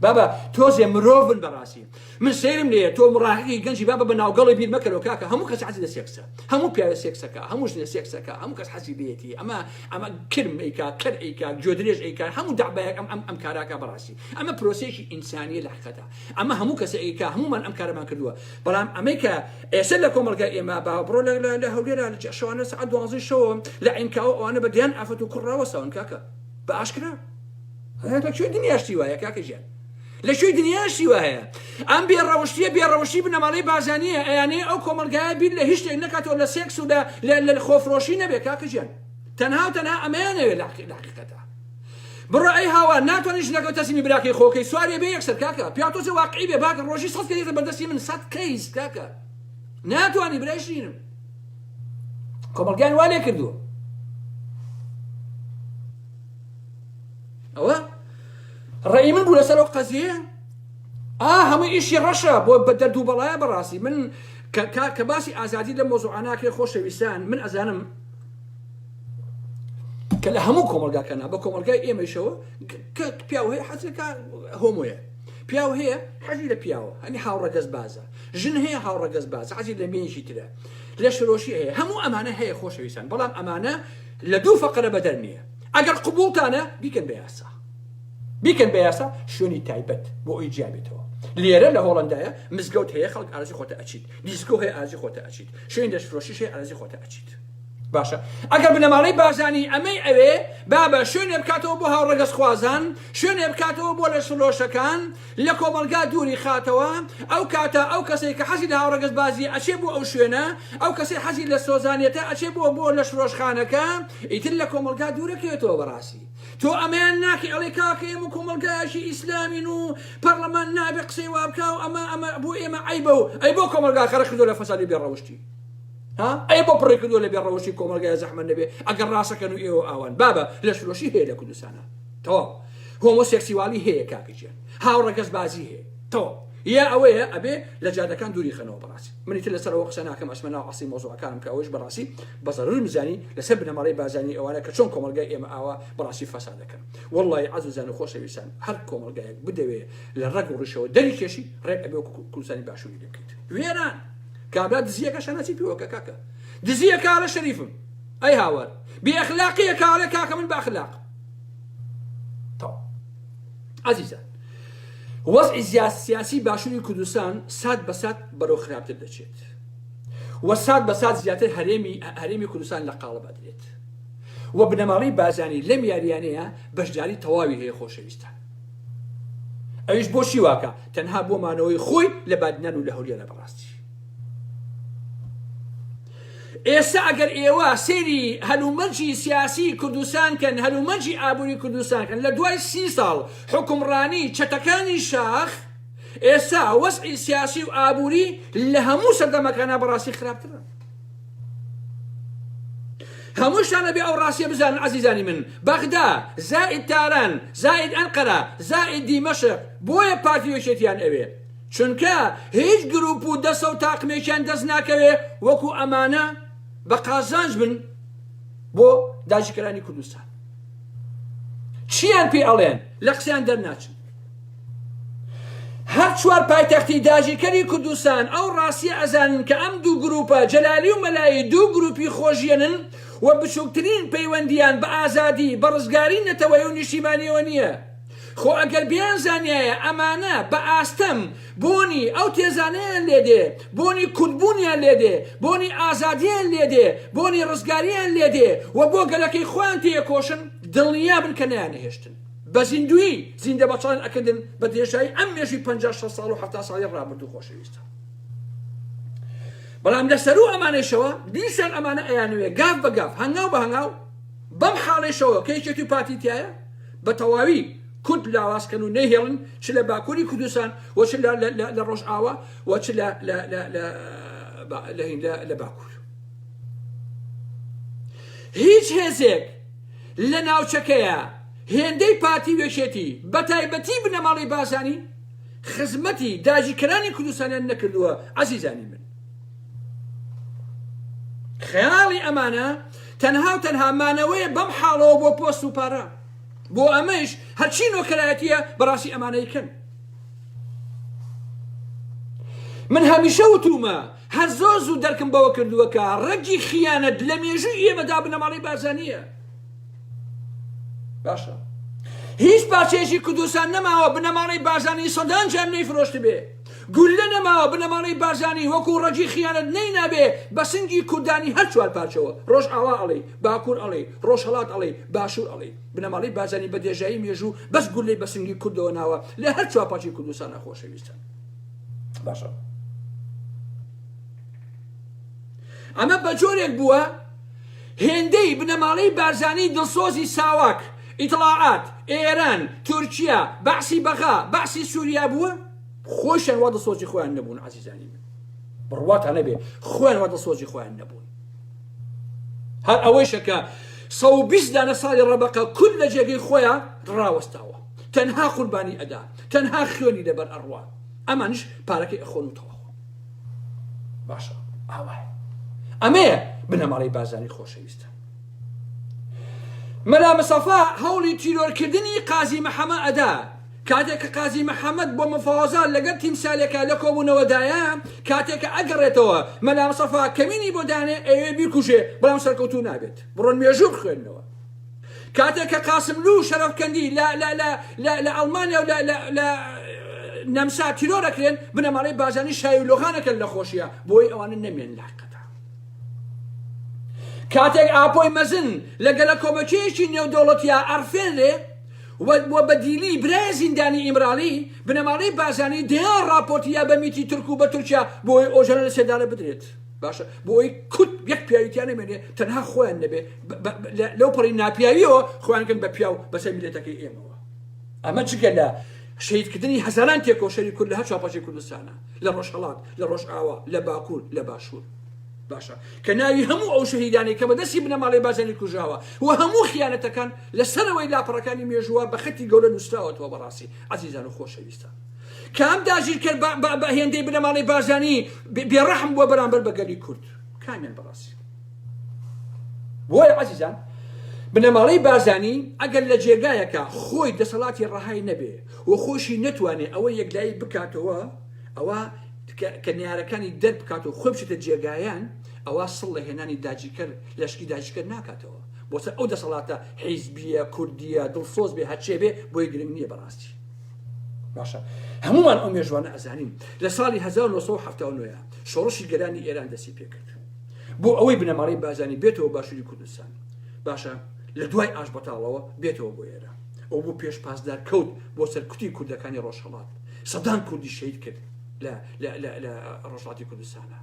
بابا تۆزێ مرۆڤن بەڕاستی من سەیرم لێیە تۆ مڕاهقی گەنجی بابە بە ناوگەڵی بیر مەکەرەوە کاکە هەموو کەس حەزی لە سێکسە هەموو پیاوێ سێکسەکە هەموو ژنێ سێکسەکە هەموو کەس حەزی لێیەتی ئەمە ئەمە کرم ئەیکا کەر ئەیکا گوێدرێژ ئەیکا هەموو دەعبایەک ئەم ئەم ئەم کاراکە بەڕاستی ئەمە پرۆسەیەکی ئینسانیە لە حقیقەتە ئەمە هەموو کەسە ئەیکا هەموومان ئەم کارەمان کردووە بەڵام ئەمەی کە ئێستا لە کۆمەڵگای ئێمە با بڕۆ لە لە هەولێرا لە شەوانە سەعات دوانزەی شەوە لە عینکاوە ئەوانە بە دەیان ئافرەت و کوڕ ڕاوەستاون کاکە بە ئاشکرا لە کوێ دنیا شتی وایە کاکە گیان لە کوێی دنیا شتی وا هەیە ئەم بێ ڕەوشتیە بێ ڕەوشتی بنەماڵەی بارزانیە ئەیانەیە ئەو کۆمەڵگایە بیر لە هیچ شتێک نەکاتەوە لە سێکس و لە لە خۆفرۆشی نەبێ کاکە گیان تەنها و تەنها ئەمەیان ئەوێ لە حقیقەتە بڕۆ ئەی هاوار ناتوانانی ژنەکە تەسلیمی براکەی خۆکەی سوارێ بێ یەکسەر کاکە پیاو تۆزێ واقعی بێ باکە ڕۆژی سەد کەیسە بەردەستی من سەد کەیس کاکە ناتوانی برای شیرینم کۆمەڵگایان وا لێ کردووە ئەوە ڕێی من بوو لەسەر ئەو قەزیە ئا هەموو ئیشی ڕەشە بۆ بە دەرد و بەڵایە بەڕاستی من کە باسی ئازادی لە مۆزوعاناکرێ خۆشەویستان من ئەزانم کە لە هەموو کۆمەلگاکەنا بە کۆمەلگای ئێمەشەوە کە پیاو هەیە حەزەکە هۆمۆیە پیاو هەیە حەزی لە پیاوە هەنی هاوڕەگەز بازە ژن هەیە هاوڕەگەز بازە حەزی لە مێیەکی ترە لە شرۆشی هەیە هەموو ئەمانە هەیە خۆشەویستان بەڵام ئەمانە لە دوو فەقرە بەدەر نییە ئەگەر قبوڵتانە بیکەن بە یاسا بیکەن بە یاسا شوێنی تایبەت بۆ ئەوی جیا بێتەوە لێرە لە هۆڵندایە مزگەوت هەیە خەڵک ئارزی خۆتە ئەچیت دیسکۆ هەیە ئارزی خۆتە ئەچیت شوێن دەستفرۆشیش هەیە ئارزی خۆتە ئەچیت باشە ئەگەر بنەماڵەی بارزانی ئەمەی ئەوێ بابە شوێنێ بکاتەوە بۆ هاوڕەگەزخوازان شوێنێ بکاتەوە بۆ لەشفرۆشەکان لە کۆمەڵگا دووری خاتەوە، ئەو کاتە ئەو کەسەی کە حەزی لە هاوڕەگەزبازییە ئەچێ بۆ ئەو شوێنە، ئەو کەسەی حەزی لە سۆزانیەتە ئەچێ بۆ بۆ لەشفرۆشخانەکە، ئیتر لە کۆمەڵگا دوورەکەوێتەوە بەڕاستی تۆ ئەمەیان ناکەی ئەڵێی کاکە ئێمە کۆمەڵگایەکی ئیسلامین و پەڕلەمان نابێ قسەی وا بکا و ئەمە ئەمە بۆ ئێمە عەیبە و ئەی بۆ کۆمەڵگا خەرق کردووە لە فەسادی بێ ڕەوشتی ها ئەی بۆ پڕی کردووە لە بێ ڕەوشتی کۆمەڵگای زەحمەت نەبێ ئەگەر ڕاستەکەن و ئێوە ئاوان بابە لەشفرۆشی هەیە لە کوردستانا تەواو هۆمۆسێکسیوالی هەیە کاکە گیان هاوڕەگەزبازی هەیە تەواو یا ئەوەیە ئەبێ لە جادەکان دووری خەنەوە بەڕاستی منی تر لەسەر ئەوە قسە ناکەم ئەچمە ناو ئەسڵی مەوزوعەکانم کە ئەوەیش بەڕاستی بە زەرەرم زانی لەسەر بنەماڵەی بارزانی ئەوانە کە چۆن کۆمەڵگای ئێمە ئاوا بەڕاستی فەساد دەکەن وەڵڵاهی عەزیزان و خۆشەویستان هەر کۆمەڵگایەک بدەوێ لە ڕەگ و ڕیشەوە دەری کێشی ڕێک ئەبێ وەکو کوردستانی باشووری لێ بکەیت وێران کابرا دزیەکە شانازی پێوەکە کاکە دزیەکە ئەڵێ شەریفم ئەی هاوار بێ ئەخلاقیەکە ئەڵێ کاکە من بە ئەخلاق تەواو عەزیزان وەزعی سیاسی باشووری کوردستان سات بە سات بەرەو خراپتر دەچێت و سات بە سات زیاتر هەرێمی هەرێمی کوردستان لە قاڵب ئەدرێت و بنەماڵەی بازانی لەم یاریانەیە بەشداری تەواوی هەیە خۆشەویستان ئەویش بۆچی واکە تەنها بۆ مانەوەی خۆی لە بادینان و لە هەولێرە بەڕاستی ئێستا ئەگەر ئێوە سەیری هەلومەرجی سیاسی کوردستان کەن، هەلومەرجی ئابووری کوردستان کەن، لە دوای سی ساڵ حوکمڕانی چەتەکانی شاخ، ئێستا وەزعی سیاسی و ئابووری لە هەموو سەردەمەکانا بەڕاستی خراپترە. هەمووشتان ئەبێ ئەو ڕاستیە بزانن عەزیزانی من، بەغدا زائید تاران زائید ئەنقەرە زائید دیمەشق بۆیە پارتی و یەکێتیان ئەوێ. چونکە هیچ گروپ و دەسە و تاقمێکیان دەست ناکەوێ وەکو ئەمانە بە قازانج بن بۆ داگیرکەرانی کوردستان. چیان پێ ئەڵێن لە قسەیان دەرناچن. هەر چوار پایتەختی داگیرکەری کوردستان ئەو ڕاستیە ئەزانن کە ئەم دوو گروپە جەلالی و مەلایی دوو گروپی خۆژیەنن و بچوکترین پەیوەندیان بە ئازادی بە ڕزگاری نەتەوەیی و نیشتیمانیەوە نیە. خۆ ئەگەر بیانزانیایە ئەمانە بە ئاستەم بۆنی ئەو تێزانەیان لێدێ، بۆنی کوردبوونیان لێدێ، بۆنی ئازادییان لێدێ، بۆنی ڕزگارییان لێدێ و بۆ گەلەکەی خۆیان تێیەکۆشن، دڵنیابن کە نەیانەهێشتن. بە زیندوویی زیندەبەچاڵیان ئەکردن بە درێژایی ئەم مێژووی 50 60 ساڵ و 70 ساڵی ڕابردوو خۆشەویستان. بەڵام لە سەروو ئەمانەیشەوە دیسان ئەمانە ئەیانەوێ گاف بە گاف، هەنگاو بە هەنگاو بەم حاڵەیشەوە کە یەکێتی و پارتی تیایە، بە تەواوی کورد لاواز کەن و نەیهێڵن چ لە باکووری کوردستان و چ لە ڕۆژئاوا و چ لە باکوور. هیچ هێزێک لە ناوچەکەیە هێندەی پارتی و یەکێتی بە تایبەتی بنەماڵەی بارزانی خزمەتی داگیرکەرانی کوردستانیان نەکردووە عەزیزانی من. خەیاڵی ئەمانە تەنها و تەنها مانەوەیە بەم حاڵەوە بۆ پۆست و پارە. بۆ ئەمەیش هەرچی نۆکەرایەتیە بەڕاستی ئەمانەی کەن. من هەمیشە وتومە هەر زۆر زوو دەرکم بەوە کردووە کە ڕەگی خیانەت لە مێژووی ئێمەدا بنەماڵەی بارزانییە. باشە هیچ پارچەیەکی کوردستان نەماوە بنەماڵەی بارزانی سەدان جار نەیفرۆشتبێ. گوللە نەماوە بنەماڵەی بارزانی وەکو ڕەگی خیانەت نەینابێ بە سنگی کوردانی هەر چوار پارچەوە، ڕۆژئاوا ئەڵێی، باکور ئەڵێی، ڕۆژهەڵات ئەڵێی، باشور ئەڵێی. بنەماڵەی بارزانی بە درێژایی مێژوو بەس گوللەی بە سنگی کوردەوە ناوە لە هەر چوار پارچەی کوردستانا خۆشەویستان. باشە ئەمە بە جۆرێک بووە هێندەی بنەماڵەی بارزانی دڵسۆزی ساواک، ئیتڵاعات، ئێران، تورکیا، بەعسی بەغا، بەعسی سوریا بووە، خۆیشیان وا دڵسۆزی خۆیان نەبوون عەزیزانی من بڕواتان نەبێ خۆیان وا دڵسۆزی خۆیان نەبوون. هەر ئەوەیشە کە 120 دانە ساڵی ڕەبەقە کورد لە جێگەی خۆیان ڕاوەستاوە تەنها قوربانی ئەدا تەنها خوێنی لەبەر ئەڕوا ئەمانیش پارەکەی ئەخۆن و تەواو. باشە ئاوایە ئەمەیە بنەماڵەی بارزانی خۆشەویستە. مەلا مستەفا هەوڵی تیرۆرکردنی قازی محەمە ئەدا کاتێک کە قازی محەمەد بۆ مفاوەزات لەگەڵ تیمسالێکا لە کۆبوونەوەدایە کاتێک کە ئەگەڕێتەوە مەلا مستەفا کەمینی بۆ دانێ ئەیەوێ بیکوژێ بەڵام سەرکەوتوو نابێت بڕۆن مێژوو بخوێننەوە کاتێک کە قاسملوو و شەرەفکەندی لە لە لە لە لە ئەڵمانیا و لە لە لە نەمسا تیرۆر ئەکرێن بنەماڵەی بارزانی شای و لۆغان ئەکەن لە خۆشیە بۆی ئەوانە نەمێن لە حەقیقەتا کاتێک ئاپۆی مەزن لە گەلەکۆمەکێیەکی نێودەوڵەتیا ئەڕفێنرێ و و بە دیلی برای زیندانی ئیمرالی بنەماڵەی بارزانی دەیان ڕاپۆرتی یا بە میتی تورک و بە تورکیا بۆی ئۆجەلان لە سێدارە بدرێت. باشە بۆ ئەوەی کورد یەک پیاوی تیا نەمێنێ تەنها خۆیان نەبێ لەو پەڕی ناپیاویەوە خۆیان کەن بە پیاو بەسەر میلەتەکەی ئێمەوە. ئەمە جگە لە شەهیدکردنی هەزاران تێکۆشەری کورد لە هەر چوارپارچەی کوردستانە لە ڕۆژهەڵات لە ڕۆژئاوا لە باکوور لە باشوور. باشە کە ناوی هەموو ئەو شەهیدانەی کە بەدەستی بنەماڵەی بارزانی کوژراوە و هەموو خیانەتەکان لە سەرەوەی لاپەڕەکانی مێژووە بە خەتی گەورە نووسراوەتەوە بەڕاستی عەزیزان و خۆشەویستان. کام داگیرکەر بە هێندەی بنەماڵەی بارزانی بێڕەحم بووە بەرامبەر بە گەلی کورد؟ کامیان بەڕاستی؟ بۆیە عەزیزان بنەماڵەی بارزانی ئەگەر لە جێگایەکە خۆی دەسەڵاتی ڕەهای نەبێ و خۆشی نەتوانێ ئەوە یەکلایی بکاتەوە ئەوە کە نەیارەکانی دەربکات و خۆی بچێتە جێگایان ئەوە سڵ لە هێنانی داگیرکەر لەشکی داگیرکەر ناکاتەوە بۆسەر ئەو دەسەڵاتە حیزبیە کوردیە دڵسۆز بێ هەرچێ بێ بۆی گرنگ نییە بەڕاستی. باشە هەموومان ئەو مێژوانە ئەزانین لە ساڵی 1970 شۆڕشی گەلانی ئێران دەستی پێکرد بۆ ئەوەی بنەماڵەی بازانی بێتەوە باشووری کوردستان باشە لە دوای ئاش بەتاڵەوە بێتەوە بۆ ئێرە ئەو بۆ پێش پاسدار کەوت بۆ سەرکوتی کوردەکانی ڕۆژهەڵات سەدان کوردی شەید کرد لە لە ڕۆژهەڵاتی کوردستانە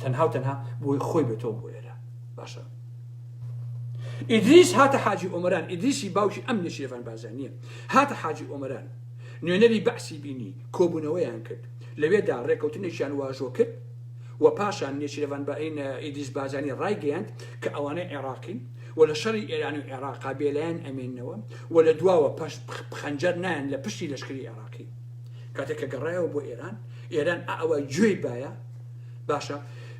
تەنها و تەنها بۆی خۆی بێتەوە بۆ ئێرە باشە ئیدریس هاتە حاجی ئۆمەران، ئیدریسی باوکی ئەم نێچیرڤان بارزانییە، هاتە حاجی ئۆمەران، نوێنەری بەعسی بینی، کۆبوونەوەیان کرد، لەوێدا ڕێکەوتنێکیان واژۆ کرد و پاشان نێچیرڤان ئیدریس بارزانی ڕایگەیاند کە ئەوانە عێراقین و لە شەڕی ئێران و عێراقا بێلایەن ئەمێننەوە و لە دواوە خەنجەر نایەن لە پشتی لەشکری عێراقی. کاتێک کە گەڕایەوە بۆ ئێران، ئێران ئەوە گوێی بایە، باشە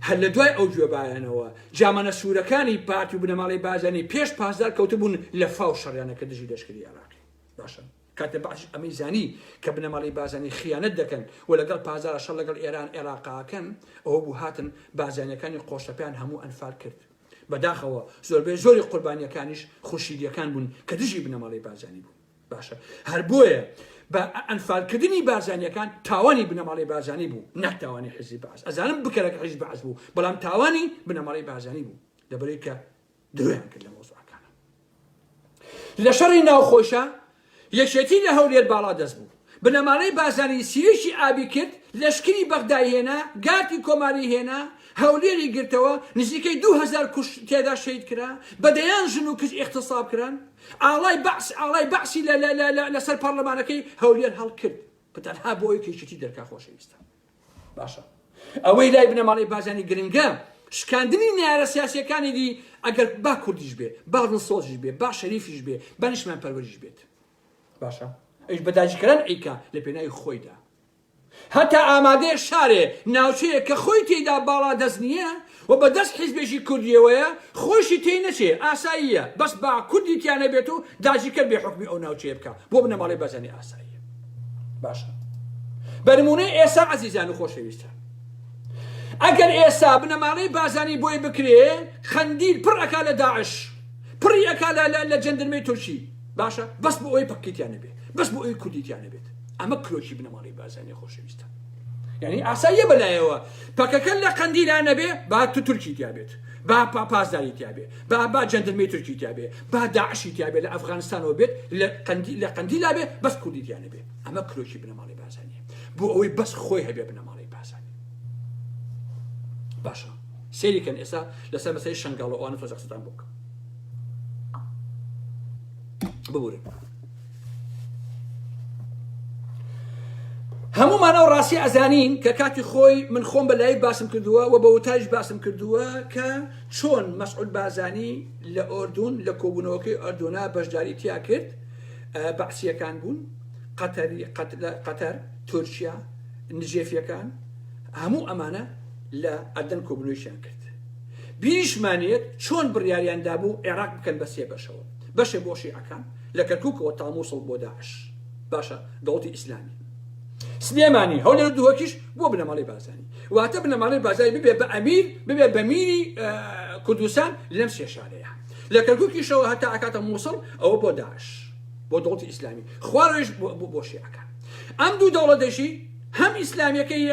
هەر لە دوای ئەو گوێبایانەوە جامانە سوورەکانی پارتی و بنەماڵەی بارزانی پێش پاسدار کەوتبوون لە فاو شەڕیانە کە دژی لەشکری عێراقی. باشە. کاتێ بەعسیش ئەمەی زانی کە بنەماڵەی بارزانی خیانەت دەکەن و لەگەڵ پازارا شەڕ لەگەڵ ئێران ئێراقاکەن، ئەوە بوو هاتن بارزانیەکانی قۆشتەپەیان هەموو ئەنفال کرد. بەداخەوە زۆربەی زۆری قوربانیەکانیش خورشیدیەکان بوون کە دژی بنەماڵەی بارزانی بوون. باشە هەر بۆیە بە ئەنفالکردنی بارزانیەکان تاوانی بنەماڵەی بارزانی بوو نەک تاوانی حیزبی بەعس. ئەزانم بکەرەکە حیزبی بەعس بوو بەڵام تاوانی بنەماڵەی بارزانی بوو لەبەرئەوەی کە درۆیان کرد لە مەوزوعەکانە. لە شەڕی ناوخۆیشا یەکێتی لە هەولێر باڵا دەست بوو. بنەماڵەی بارزانی سیرێکی ئابی کرد، لەشکری بەغدای هێنا، گارتی کۆماری هێنا، هەولێری گرتەوە، نزیکەی 2000 کوش تێدا شەهید کرا، بە دەیان ژن و کچ ئیغتساب کران، ئاڵای بەعس ئاڵای بەعسی لە لە لە لەسەر پەڕلەمانەکەی هەولێر هەڵکرد، تەنها بۆ ئەوەی کە یەکێتی دەرکا خۆشەویستان. باشە ئەوەی لای بنەماڵەی بارزانی گرنگە شکاندنی نەیارە سیاسیەکانی دی ئەگەر با کوردیش بێ با دڵسۆزیش بێ با شەریفیش بێ با نیشتمان پەروەریش بێت باشە ئەویش بە داگیرکەران ئەیکا لە پێناوی خۆیدا هەتا ئامادەیە شارێ ناوچەیە کە خۆی تێیدا باڵا دەست نییە و بە دەست حیزبێکی کوردیەوەیە خۆشی تێی نەچێ ئاساییە بەس با کوردی تیا نەبێت و داگیرکەر بێ حوکمی ئەو ناوچەیە بکا بۆ بنەماڵەی بارزانی ئاساییە باشە بە نمونەی ئێسا عەزیزان و خۆشەویستان ئەگەر ئێسا بنەماڵەی بارزانی بۆی بکرێ قەندیل پڕ ئەکا لە داعش پڕی ئەکا لە جەندرمەی تورکی باشە بەس بۆ ئەوەی پەکەکەی تیا نەبێت بەس بۆ ئەوەی کوردی تیا نەبێت ئەمە کرۆکی بنەماڵەی بارزانی خۆشەویستان یعنی ئاساییە بەلایەوە پەکەکە لە قەندیلا نەبێ با تو تورکی تیا بێت با پا پاسداری تیا بێ با با جەندرمەی تورکی تیا بێ با داعشی تیا بێ لە ئەفغانستانەوە بێت لە قەندی لە قەندیلا بێ بەس کوردی تیا نەبێ ئەمە کرۆکی بنەماڵەی بارزانیە بۆ ئەوەی بەس خۆی هەبێ بنەماڵەی بارزانی باشە سەیری کەن ئێستا لەسەر مەسەی شەنگاڵ و ئەوانە تۆزە قسەتان بۆ بکەم ببورن هەمومان ئەو ڕاستی ئەزانین کە کاتی خۆی من خۆم بە لای باسم کردووە و بە وتاریش باسم کردووە کە چۆن مەسعود بازانی لە ئۆردون لە کۆبوونەوەکەی ئەردۆنا بەشداری تیا کرد بەعسیەکان بوون قەتەری قەتەر تورکیا نجێفیەکان هەموو ئەمانە لە ئەردەن کۆبوونەوەیان کرد بیریشمانیەت چۆن بڕیاریان دابوو عێراق بکەن بە سێ بەشەوە، بەشێ بۆ شیعەکان، لە کەرکوکەوە تا موسڵ بۆ داعش، باشە دەوڵەتی ئیسلامی، سلێمانی، هەولێر و دهۆکیش بۆ بنەماڵەی بارزانی، واتە بنەماڵەی بارزانی ببێ بە ئەمیر، ببێ بە میری کوردستان لەم سێ شارەیە، لە کەرکوکیشەوە هەتا ئەکاتە موسڵ ئەوە بۆ داعش، بۆ دەوڵەتی ئیسلامی، خوارەوەیش بۆ شیعەکان. ئەم دوو دەوڵەتەشی هەم ئیسلامیەکەی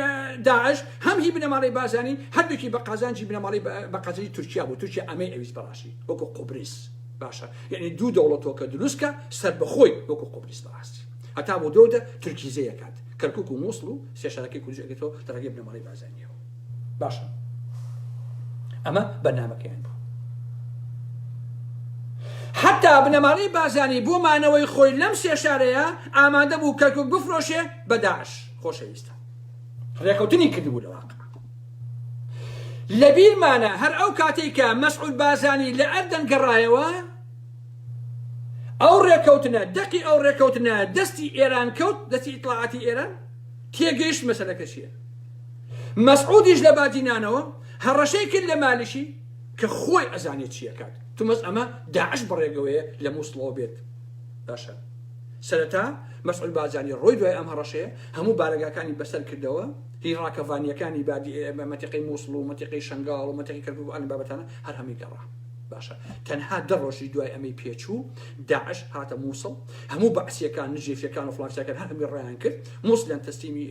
داعش هەم هی بنەماڵەی بارزانی هەردووکی بە قازانجی بنەماڵەی بە قازانجی تورکیا بوو تورکیا ئەمەی ئەویست بەڕاستی وەکو قوبریس باشە یعنی دوو دەوڵەتەوە کە دروستکە سەر بەخۆی وەکو قوبریس بەڕاستی هەتا بۆ دەوتە تورکیزەیەکات کەرکک و مووسڵ و سێشارەکەی کوردیش ئەگرێتەوە لە ڕێگەی بنەماڵەی بارزانیەوە باشە ئەمە بەرنامەکەیان بوو حتا بنەماڵەی بازانی بۆ مانەوەی خۆی لەم سێ شارەیە ئامادە بوو کەرکک بفرۆشێ بە داعش خۆشەویستە ڕێکەوتنی کردبوو لە واقع لەبیرمانە هەر ئەو کاتێک کە مەسعود بازانی لە ئەردەن گەڕایەوە ئەو ڕێکەوتنە دەقی ئەو ڕێکەوتنە دەستی ئێران کەوت دەستی ئیتڵاعاتی ئێران تێگەیشت مەسەلەکە چییە مەسعودیش لە بادینانەوە هەڕەشەی کرد لە مالکی کە خۆی ئەزانێت چی ئەکات تومەز ئەمە داعش بەڕێگەوەیە لە موسڵەوە بێت باشە سەرەتا مەسعود بارزانی ڕۆی دوای ئەم هەڕەشەیە هەموو بارەگاکانی بەسەر کردەوە هی ڕاکەڤانیەکانی بادی مەتیقەی موسڵ و مەتیقەی شەنگاڵ و مەتیقەی کەرکوک و ئەم بابەتانە هەر هەمووی گەڕا باشە تەنها دە ڕۆژی دوای ئەمەی پێچوو داعش هاتە مووسڵ هەموو بەعسیەکان نجێفیەکان و فڵانچەکان هەر هەمووی ڕایان کرد مووسڵیان تەسلیمی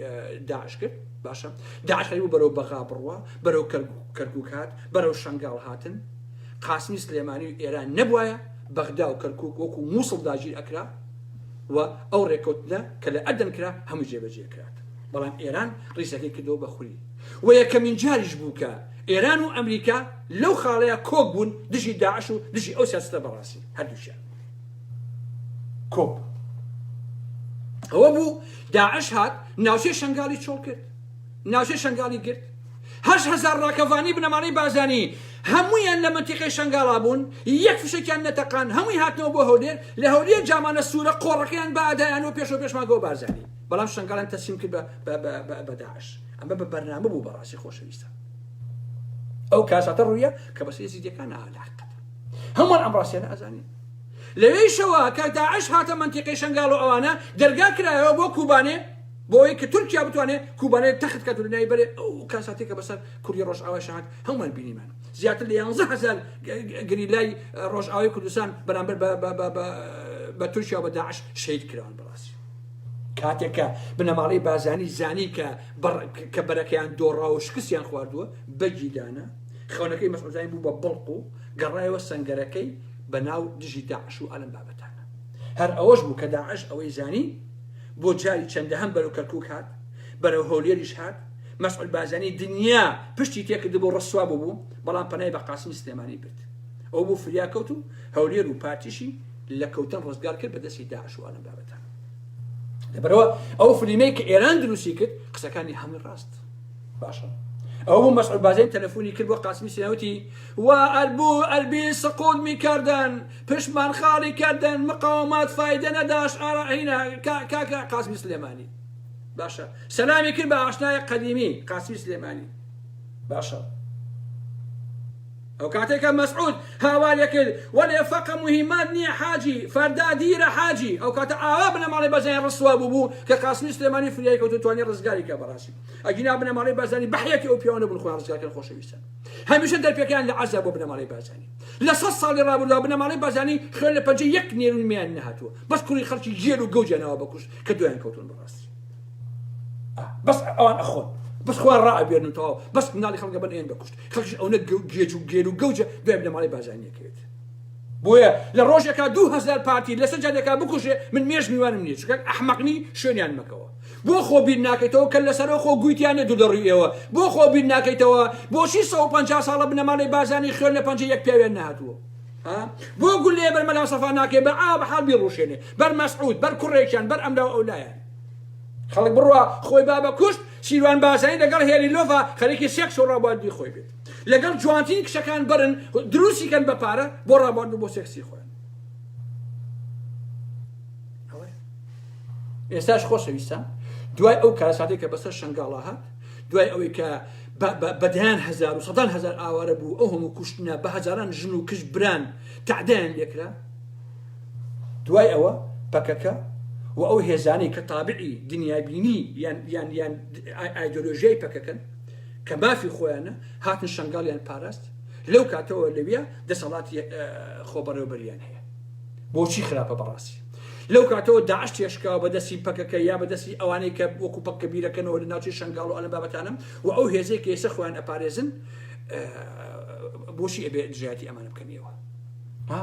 داعش کرد باشە داعش خەریک بوو بەرەو بەغا بڕوا بەرەو کەرکوک هات بەرەو شەنگاڵ هاتن قاسمی سلێمانی و ئێران نەبوایە بەغدا و کەرکوک وەکو مووسڵ داگیر ئەکرا و ئەو ڕێککەوتنە کە لە ئەدەن کرا هەموو جێبەجێ کرات بەڵام ئێران ڕیزەکەی کردەوە بە خوری و یەکەمین جاریش بوو کە ئێران و ئەمریکا لەو خاڵەیا کۆک بوون دژی داعش و دژی ئەو سیاسەتە بەڕاستی هەردووکیان کۆک بوون. ئەوە بوو داعش هات ناوچەی شەنگالی چۆڵ کرد ناوچەی شەنگالی گرت 8000 ڕاکەڤانی بنەماڵەی بازانی هەمویان لە منتیقەی شەنگاڵا بوون یەک فشەکیان نەتەقان هەمووی هاتنەوە بۆ هەولێر لە هەولێر جامانە سوورە قۆڕەکەیان بە ئادایان و پێشەوە پێشماگەوە بارزانی بەڵام شەنگاڵیان تەسلیم کرد بە داعش ئەمە بە بەرنامە بوو بەڕاستی خۆشەویستە ئەو کارساتە ڕوویە کە بەسەر یەزیدیەکان لە حەقیقەت هەمووان ئەم ڕاستیانە ئەزانین. لەوێیشەوە کە داعش هاتە مەنتیقەی شەنگال و ئەوانە دەرگا کرایەوە بۆ کوبانێ بۆ ئەوەی کە تورکیا بتوانێ کوبانێ تەخت کات و لەناوی بەرێ. ئەو کارەساتەی کە بەسەر کوردی ڕۆژئاوایش هات هەموومان بینیمان. زیاتر لە 11 هەزار گریلای ڕۆژئاوای کوردستان بەرامبەر بە تورکیا و بە داعش شەهید کراون. بەڕاستی کاتێک کە بنەماڵەی بازانی زانی کە کە بەرەکەیان دۆڕا و شکستیان خواردووە بەگی دانا خەونەکەی مەسعودانی بوو بە بڵق و گەڕایەوە سەنگەرەکەی بە ناو دژی داعش و ئەلم بابەتانە. هەر ئەوەش بوو کە داعش ئەوەی زانی بۆ جاری چەندەهەم بەرەو کەرکوک هات، بەرەو هەولێریش هات، مەسعود بارزانی دنیا پشتی تێکردبوو ڕسوا بووبوو، بەڵام پەنای بە قاسمی سلێمانی برد. ئەو بوو فریا کەوت و هەولێر و پارتیشی لە کەوتن ڕزگار کرد بە دەستی داعش و ئەلم بابەتانە. لەبەرئەوە ئەو فلیمەی کە ئێران دروستی کرد قسەکانی هەمووی ڕاست. باشە ئەو بوو مەسعود بارزانی تەلەفۆنی کرد بۆ قاسمی سلێمانی وتی وا ئەربوو ئەربیل سقوط میکردن پشتمان خاڵی کردن مقاومات فایدە نەداشت ئارا هینا کاکە قاسمی سلێمانی باشە سەلامی کرد بە ئاشنای قەدیمی قاسمی سلێمانی باشە ئەو کاتێک کە مەسعود هاوارێ کرد وەلێ فەقە مهمات نییە حاجی فەردا دیرە حاجی ئەو کاتە ئاوا بنەماڵەی بەزای ڕسوا بوو بوو کە قاسمی سلێمانی فریای کەوت و توانی ڕزگاری کە بەڕاستی ئەگینا بنەماڵەی بارزانی بەحیاتی ئەو پیاوە نەبوون خۆیان ڕزگار کەن. خۆشەویستان هەمیشە دەرپێکەیان لە عەزا بۆ بنەماڵەی بارزانی. لە سەد ساڵی ڕابردووە بنەماڵەی بارزانی خوێن لە پەنجەی یەک نێرون میان نەهاتووە، بەس کوڕی خەڵکی گێل و گەوجیان ناوە بەکوشت کە دوایان کەوتون. بەڕاستی بەس ئەوان ئەخۆن بەس خۆیان ڕائەبێرن و تەواو، بەس مناڵی خەڵکە بەن ئەیەن بەکوشت، خەڵکیش ئەونە گێج و گێل و گەوجە دوای بنەماڵەی بارزانی ئەکەوێت. بۆیە لە ڕۆژێکا 2000 پارتی لەسەر جادەکا بکوژێ من مێش میوانم نیە چونکە ئەحمەقنی شوێنیان مەکەوە. بۆ خۆ بیر ناکەیتەوە کە لەسەرەوە خۆ گویتیان نیە دوو لە ڕوی ئێوە بۆ خۆ بیر ناکەیتەوە بۆچی 150 ساڵە بنەماڵەی بارزانی خوێن لە پەنجەی یەک پیاویان نەهاتووە ها بۆ گولەیە بەر مەلا سەفا ناکەی بە ئا بە حاڵ بیڕوشێنێ بەر مەسعود بەر کوڕێکیان بەر ئەملا و ئەولایان خەڵک بڕوا خۆی با بە کوشت سیروان بارزانی لەگەڵ هێلی لۆڤا خەریکی سێکس و ڕابواردنی خۆی بێت لەگەڵ جوانترین کچەکان بەرن دروستی کەن بە پارە بۆ ڕابواردن بۆ سێکسی خۆیان. ئێستاش خۆشەویستان دوای ئەو کارەساتەی کە بەسەر شەنگاڵا هات، دوای ئەوەی کە بە دەیان هەزار و سەدان هەزار ئاوارە بوو، ئەو هەموو کوشتنە بە هەزاران ژن و کچ بران تەعدایان لێکرا، دوای ئەوە پەکەکە و ئەو هێزانەی کە تابعی دنیابینی یان یان یان ئایدۆلۆژیای پەکەکەن کە مافی خۆیانە هاتن شەنگاڵیان پاراست، لەو کاتەوە لەویا دەسەڵاتی خۆبەڕێوەبەریان هەیە. بۆچی خراپە بەڕاستی لەو کاتەوە داعش تێشکاوە بە دەستی پەکەکە یا بە دەستی ئەوانەی کە وەکو پەککە بیرەکەنەوە لە ناوچەی شەنگاڵ و ئەلم بابەتانە و ئەو هێزەی کە ئێستا خۆیان ئەپارێزن بۆچی ئەبێ دژایەتی ئەمانە بکەن ئێوە ها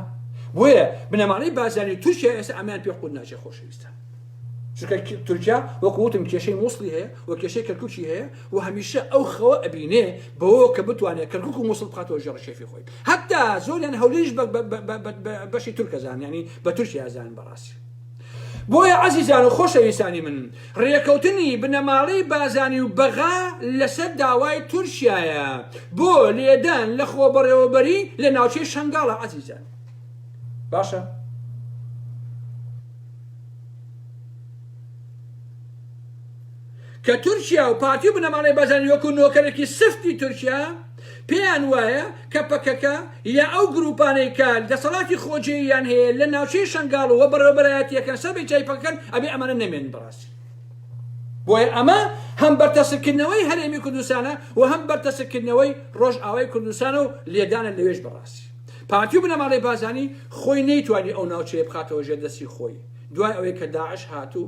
بۆیە بنەماڵەی بازانی تورکیا ئێستا ئەمیان پێ قوت ناچێ خۆشەویستان چونکە تورکیا وەکو وتم کێشەی مووسڵی هەیە و کێشەی کەرکوکی هەیە و هەمیشە ئەو خەوە ئەبینێ بەوە کە بتوانێت کەرکوک و مووسڵ بخاتەوە ژێر ڕکێفی خۆی هەتا زۆریان هەولێریش بەشی تورکەزان ینی بە تورکیا زان بەڕاستی بۆیە عەزیزان و خۆشەویستانی من ڕێکەوتنی بنەماڵەی بازانی و بەغا لەسەر داوای تورکیایە بۆ لێدان لە خۆبەڕێوەبەری لە ناوچەی شەنگاڵە عەزیزان باشە کە تورکیا و پارتی و بنەماڵەی بارزانی وەکو نۆکەرێکی سفتی تورکیا پێیان وایە کە پەکەکە یا ئەو گروپانەی کە دەسەڵاتی خۆجێییان هەیە لە ناوچەی شەنگاڵ و بەڕێوەبەرایەتیەکان سەر بە جای پەکەکەن ئەبێ ئەمانە نەمێنن بەڕاستی بۆیە ئەمە هەم بەرتەسککردنەوەی هەرێمی کوردستانە و هەم بەرتەسککردنەوەی ڕۆژئاوای کوردستانە و لێدانە لەوێش بەڕاستی پارتی و بنەماڵەی بارزانی خۆی نەیتوانی ئەو ناوچەیە بخاتەوە ژێر دەستی خۆی دوای ئەوەی کە داعش هات و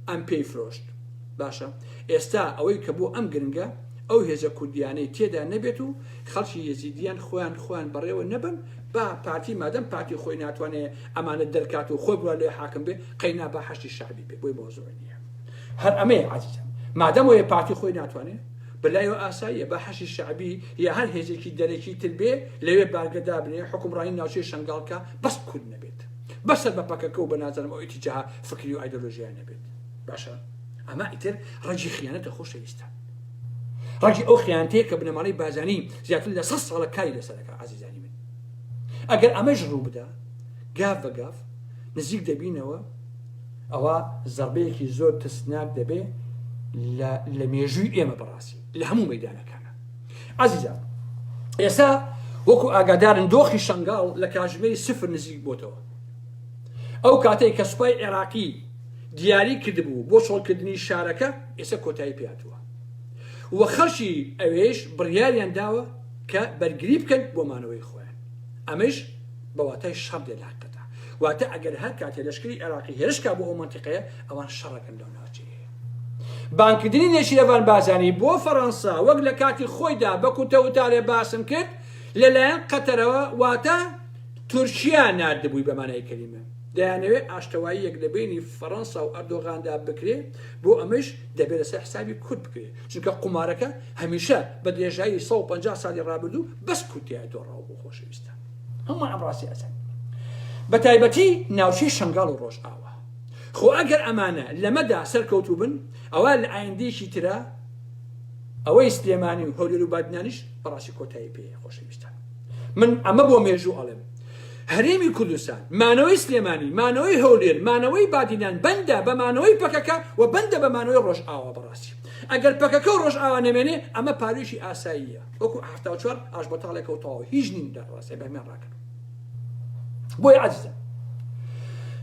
ئەم پێی فرۆشت. باشە ئێستا ئەوەی کە بۆ ئەم گرنگە ئەو هێزە کوردیانەی تێدا نەبێت و خەڵکی یەزیدیان خۆیان خۆیان بەڕێوە نەبەن با پارتی مادەم پارتی خۆی ناتوانێ ئەمانە دەرکات و خۆی بڕوا لێ حاکم بێ قەینا با حەشدی شەعبی بێ بۆی مەوزوع نییە هەر ئەمەیە عەزیزان مادەم وەیە پارتی خۆی ناتوانێ بەلایەوە ئاساییە با حەشدی شەعبی یا هەر هێزێکی دەرەکی تر بێ لەوێ بارگە دابنێ حوکمڕانی ناوچەی شەنگاڵ کا بەس کورد نەبێت بەسەر بە پەکەکە و بە نازانم ئەو ئیتیجاهە فکری و ئایدۆلۆژیایە نەبێت باشە ئەمە ئیتر ڕەگی خیانەتە خۆشەویستان ڕەگی ئەو خیانەتەیە کە بنەماڵەی بازانی زیاتر لە سە ساڵە کاری لەسەرەکە عزیزانی من ئەگەر ئەمەش ڕوو بدا گاف بە گاف نزیک دەبینەوە ئەوە زەربەیەکی زۆر ترسناک دەبێ لە مێژووی ئێمە بەڕاستی لە هەموو مەدانەکانە عزیزان ئێستا وەکو ئاگادارن دۆخی شنگاڵ لە کاژمێری سفر نزیک بۆتەوە. ئەو کاتەی کە سوپای عێراقی دیاری کردبوو بۆ چۆڵکردنی شارەکە ئێستا کۆتایی پێهاتووە و خەڵکی ئەوێش بڕیاریان داوە کە بەرگری بکەن بۆ مانەوەی خۆیان. ئەمەیش بە واتای شەڕ دێ لە حەقیقەتا. واتە ئەگەر هەر کاتێ لەشکری عێراقی هێرش کا بۆ ئەو مەنتیقەیە ئەوان شەڕەکەن لەو ناوچەیە. بانگکردنی نێچیرەڤان بارزانی بۆ فەرەنسا وەک لە کاتی خۆیدا بە کورتە وتارێ باسم کرد لەلایەن قەتەرەوە واتە تورکیا ناردبووی بە مانای کەلیمە دەیانەوێ ئاشتەواییەک لە بەینی فەرەنسا و ئەردۆغاندا بکرێ بۆ ئەمەیش دەبێ لەسەر حسابی کورد بکرێ چونکە قومارەکە هەمیشە بە درێژایی 150 ساڵی ڕابردوو بەس کورد تیایا دۆڕاوە بۆ خۆشەویستان هەمووان ئەم ڕاستی ئەزانین بە تایبەتی ناوچەی شەنگاڵ و ڕۆژئاوا خۆ ئەگەر ئەمانە لەمەدا سەرکەوتوو بن ئەوا لە ئایندەیەکی ترا ئەوەی سلێمانی و هەولێر و بادینانیش بەڕاستی کۆتایی پێیە خۆشەویستان من ئەمە بۆ مێژوو ئەڵێم هەرێمی کوردستان مانەوەی سلێمانی مانەوەی هەولێر مانەوەی بادینان بەندە بە مانەوەی پەکەکە و بەندە بە مانەوەی ڕۆژئاوا بەڕاستی ئەگەر پەکەکە و ڕۆژئاوا نەمێنێ ئەمە پاروێکی ئاساییە وەکو 74 ئاش بەتاڵێکە و تەواو هیچ نین لە ڕاستی بەمیان ڕاکەن بۆیە عەزیزان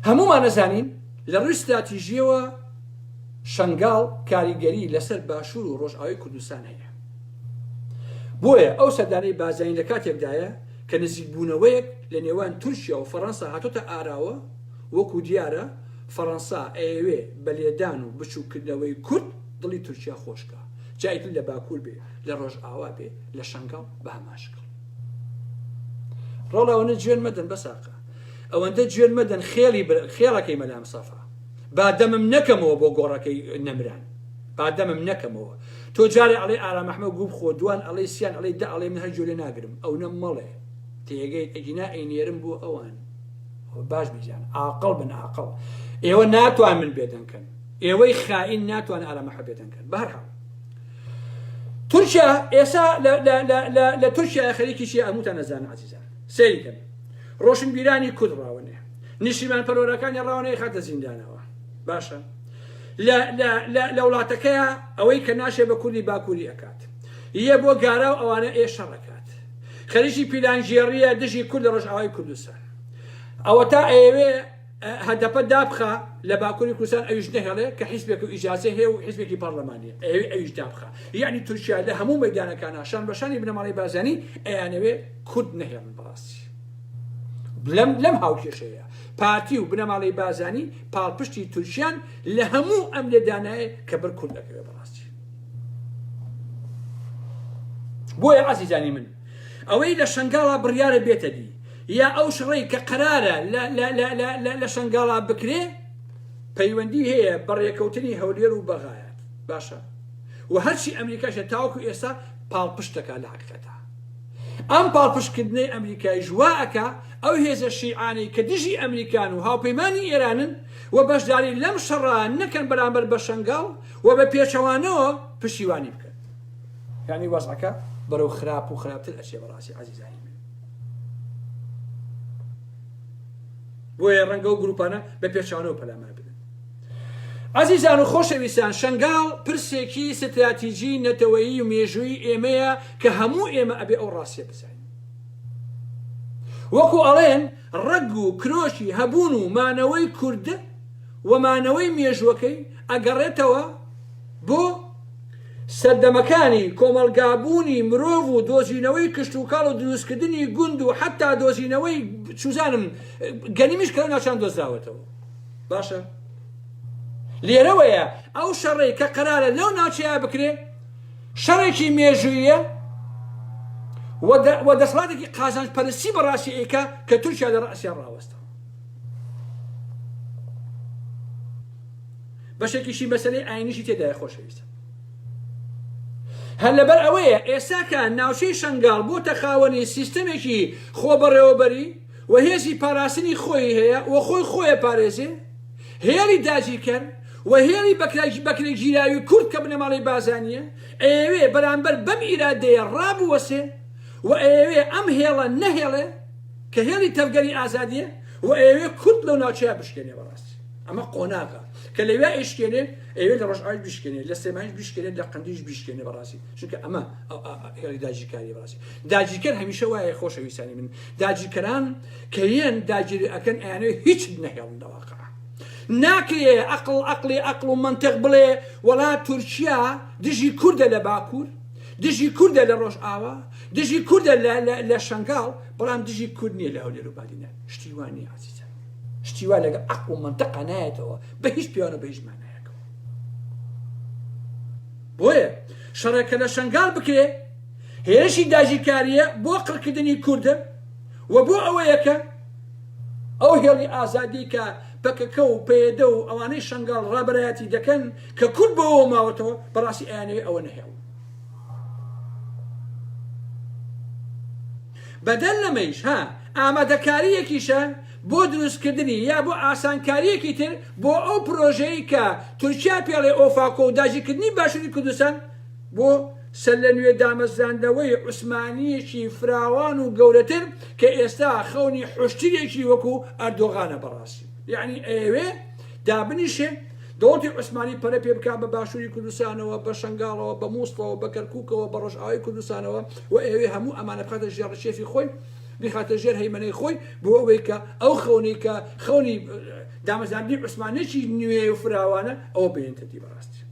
هەموومان ئەزانین لە ڕووی ستراتیژیەوە شەنگاڵ کاریگەری لەسەر باشوور و ڕۆژئاوای کوردستان هەیە بۆیە ئەو سەردانەی بازانی لە کاتێکدایە کە نزیکبوونەوەیەک لە نێوان تورکیا و فەڕەنسا هاتۆتە ئاراوە وەکو دیارە فەڕەنسا ئەیەوێ بە لێدان و بچووککردنەوەی کورد دڵی تورکیا خۆشکا جا ئیتر لە باکوور بێ لە ڕۆژئاوا بێ لە شەنگاڵ بە هەمان شکڵ. ڕۆڵە ئەوەنە جوێن مەدەن بەساقە ئەوەندە جوێن مەدەن خێڵی خێڵەکەی مەلا مستەفا با دەمم نەکەمەوە بۆ گۆڕەکەی نەمران با دەمم نەکەمەوە تۆ جارێ ئەڵێ ئارام ئەحمە گوو بخۆ دوان ئەڵێ سیان ئەڵێ دە ئەڵێ من هەر گوێ لێ ناگرم ئەو نە مەڵێ تێگەیت ئەگینا ئەینێرم بۆ ئەوان باش بیزان ئاقڵ بن ئاقڵ ئێوە ناتوان من بێدەنگ کەن ئێوەی خائین ناتوان ئارام ئەحمە بێدەنگ کەن بەهەرحاڵ تورکیا ئێسا لە تورکیا خەریکی چیە هەمووتان ئەزانن عەزیزان سەیری کەن ڕۆشنبیرانی کورد ڕاونێ نیشتیمان پەروەرەکانی ڕاونێ خاتە زیندانەوە باشە لە وڵاتەکەیە ئەوەی کە ناشێ بە کوردی باکووری ئەکات یە بۆ گارا و ئەوانە ئێ شەڕەکات خەریکی پیلانگێڕیە دژی کورد لە ڕۆژئاوای کوردستان ئەوە تا ئەیەوێ هەدەپە دابخا لە باکوری کوردستان ئەویش نەهێڵێ کە حیزبێک و ئیجازەی هەیە و حیزبێکی پەڕلەمانیە ئەیەوێ ئەویش دابخا یەعنی تورکیا لە هەموو مەیدانەکانا شان بە شانی بنەماڵەی بارزانی ئەیانەوێ کورد نەهێڵن بەڕاستی لەم لەم هاوکێشەیە پارتی و بنەماڵەی بارزانی پاڵپشتی تورکیان لە هەموو ئەم لێدانایە کە بەر کورد ئەکەوێ بەڕاستی بۆیە عەزیزانی من ئەوەی لە شەنگاڵا بڕیارە بێتە دی یا ئەو شەڕەی کە قەرارە لە شەنگاڵا بکرێ پەیوەندی هەیە بە ڕێکەوتنی هەولێر و بەغایات باشە و هەرچی ئەمریکاشە تاوەکو ئێستا پاڵپشت دەکات لە حقیقەتا ئەم پاڵپشتکردنەی ئەمریکایش وا ئەکا ئەو هێزە شیعانەی کە دژی ئەمریکان و هاوپەیمانی ئێرانن و بەشداری لەم شەڕە نەکەن بەرامبەر بە شەنگاڵ و بە پێچەوانەوە پشتیوانی بکەن یانی وەزعەکە بەرەو خراپ و خراپتر ئەچێ بەڕاستی عەزیزانی من بۆیە ڕەنگە ئەو گروپانە بە پێچەوانەوە پەلامار بدەن عەزیزان و خۆشەویستان شەنگاڵ پرسێکی ستراتیجی نەتەوەیی و مێژوویی ئێمەیە کە هەموو ئێمە ئەبێ ئەو ڕاستیە بزانین وەکو ئەڵێن ڕەگ و کرۆکی هەبوون و مانەوەی کورد و مانەوەی مێژووەکەی ئەگەڕێتەوە بۆ سەردەمەکانی کۆمەڵگابوونی مرۆڤ و دۆزینەوەی کشتوکاڵ و دروستکردنی گوند و حەتا دۆزینەوەی چوزانم گەنمیش کە لەو ناوچان دۆزراوەتەوە باشە لێرەوەیە ئەو شەڕەی کە قەرارە لەو ناوچەیە بکرێ شەڕێکی مێژوویە و دەسەڵاتێکی قازانج پەرستی بەڕاستی ئەیکا کە تورکیا لە ڕەئسیان ڕاوەستاوە. بەشێکیشی مەسەلەی ئاینیشی تێدایە خۆشەویستە هەر لەبەر ئەوەیە ئێستا کە ناوچەی شەنگاڵ بۆتە خاوەنی سیستەمێکی خۆبەڕێوەبەری و هێزی پاراستنی خۆی هەیە و خۆی خۆیە پارێزێ هێڵی داگیرکەر و هێڵی بەکرێگیراوی کورد کە بنەماڵەی بازانیە ئەیەوێ بەرامبەر بەم ئیرادەیە ڕابوەسێ و ئەیەوێ ئەم هێڵە نەهێڵێ کە هێڵی تەڤگەری ئازادیە و ئەیەوێ کورد لەو ناوچەیە بشکێنێ بەڕاستی ئەمە قۆناغە کە لەویا ئەیشکێنێ. ئەیەوێ لە ڕۆژئاوایش بیشکێنێ، لە سلێمانیش بیشکێنێ، لە قەندیلیش بیشکێنێ بەڕاستی. چونکە ئەمە هێڵی داگیرکاریە بەڕاستی. داگیرکەر هەمیشە وایە خۆشەویستانی من. داگیرکەران کە یەن داگیر ئەکەن ئەیانەوێ هیچت نەهێڵن لە واقع. ناکرێ ئەقڵ ئەقڵی ئەقڵ و مەنتق بڵێ وەڵا تورکیا دژی کوردە لە باکوور، دژی کوردە لە ڕۆژئاوا، دژی کوردە لە شەنگاڵ، بەڵام دژی کورد نییە لە هەولێر و بادینان. شتی وا نییە عەزیزان. شتی وا لەگەڵ عەقڵ و مەنتقا نایەتەوە بە هیچ پێوان و بە هیچ مانایەکەوە. بۆیە شەڕێک کە لە شەنگال بکرێ هێرشی داگیرکارییە بۆ قڕکردنی کوردە و بۆ ئەوەیە کە ئەو هێڵی ئازادی کە پەکەکە و پەیەدە و ئەوانەی شەنگاڵ ڕابەرایەتی دەکەن کە کورد بەوەوە ماوەتەوە بەڕاستی ئەیانەوێ ئەوە نەهێڵن. بەدەر لەمەیش ها ئامادەکارییەکیشە بۆ دروستکردنی یا بۆ ئاسانکارییەکی تر بۆ ئەو پرۆژەی کە تورکیا پێڵێ ئۆفاکۆ و داگیرکردنی باشووری کوردستان بۆ سەرلەنوێ دامەزراندنەوەی عوسمانییەکی فراوان و گەورەتر کە ئێستا خەونی حوشترێکی وەکو ئەردۆغانە بەڕاستی یەعنی ئەیەوێ دابنیشێ دەوڵەتی عوسمانی پەرە پێ بکا بە باشووری کوردستانەوە بە شەنگاڵەوە بە مووسڵەوە بە کەرکووکەوە بە ڕۆژئاوای کوردستانەوە و ئەیەوێ هەموو ئەمانە بخاتە ژێر ڕکێفی خۆی بیخاتە ژێر هەیمەنەی خۆی بۆ ئەوەی کە ئەو خەونەی کە خەونی دامەزراندنی عوسمانیەکی نوێ و فراوانە ئەوە بێنێتە دی بەڕاستی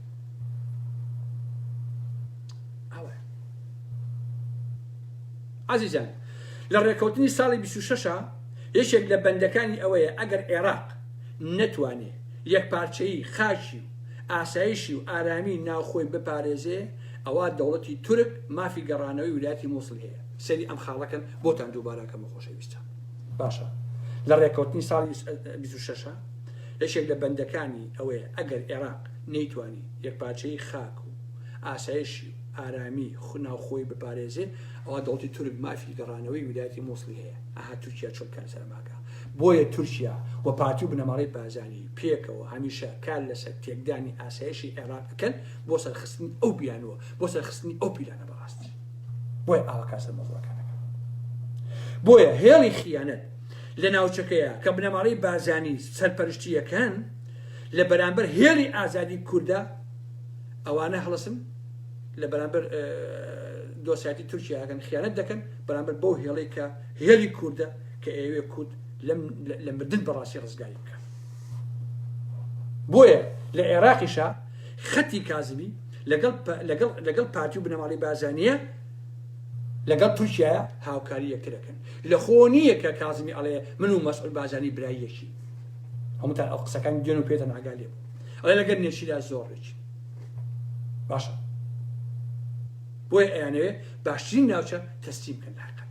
عزیزان لە ڕێکەوتنی ساڵی 26 یەکێک لە بەندەکانی ئەوەیە ئەگەر عێراق نەتوانێ یەکپارچەیی خاکی و ئاسایشی و ئارامی ناوخۆی بپارێزێ ئەوا دەوڵەتی تورک مافی گەڕانەوەی ویلایەتی موسڵی هەیە. سەیری ئەم خاڵە کەن بۆتان دووبارە کەمەوە خۆشەویستان. باشە لە ڕێکەوتنی ساڵی 26 یەکێک لە بەندەکانی ئەوەیە ئەگەر عێراق نەیتوانی یەکپارچەیی خاک و ئاسایشی و ئارامی ناوخۆی بپارێزێ ئەوا دەوڵەتی تورک مافی گەڕانەوەی ویلایەتی موسڵی هەیە. ئەها تورکیا چۆن کار لەسەر ئەمە ئەکا. بۆیە تورکیا و پارتی و بنەماڵەی بارزانی پێکەوە هەمیشە کار لەسەر تێکدانی ئاسایشی عێراق ئەکەن بۆ سەرخستنی ئەو بیانووە، بۆ سەرخستنی ئەو پیلانە بەڕاستی. بۆیە ئاوا کار سەر مەوزوعەکان ئەکەن. بۆیە هێڵی خیانەت لە ناوچەکەیە کە بنەماڵەی بارزانی سەرپەرشتی ئەکەن لە بەرامبەر هێڵی ئازادی کوردە ئەوانە هەڵسن لە بەرامبەر دۆسایەتی تورکیا ئەکەن خیانەت دەکەن بەرامبەر بەو هێڵەی کە هێڵی کوردە کە ئەیەوێ کورد لەم لە مردن بەڕاستی ڕزگاری بکات بۆیە لە عێراقیشا خەتی کازمی لەگەڵ لەگەڵ لەگەڵ پارتی و بنەماڵەی بازانیە لەگەڵ تورکیا هاوکاری یەکترەکەن لە خۆ نییە کە کازمی ئەڵێ من و مەسعود بازانی برای یەکی هەمووتان ئەو قسەکانی دوێن و پێتان ئاگا لێ بوو ئەڵێ لەگەر نێچیرا زۆر ڕێکی باشە بۆیە ئەیانەوێ باشترین ناوچە تەسلیم بکەن لە حەقیقەت.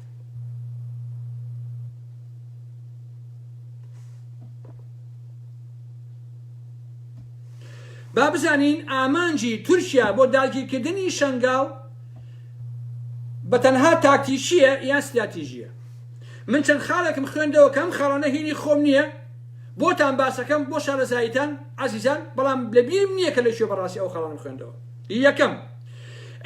با بزانین ئامانجی تورکیا بۆ داگیرکردنی شەنگاڵ بە تەنها تاکتیکییە یان ستراتیژییە؟ من چەند خاڵێکم خوێندەوە کە ئەم خاڵانە هینی خۆم نییە بۆتان باسەکەم بۆ شارەزاییتان عەزیزان بەڵام لەبیرم نییە کە لە کوێ بەڕاستی ئەو خاڵانەم خوێندەوە یەکەم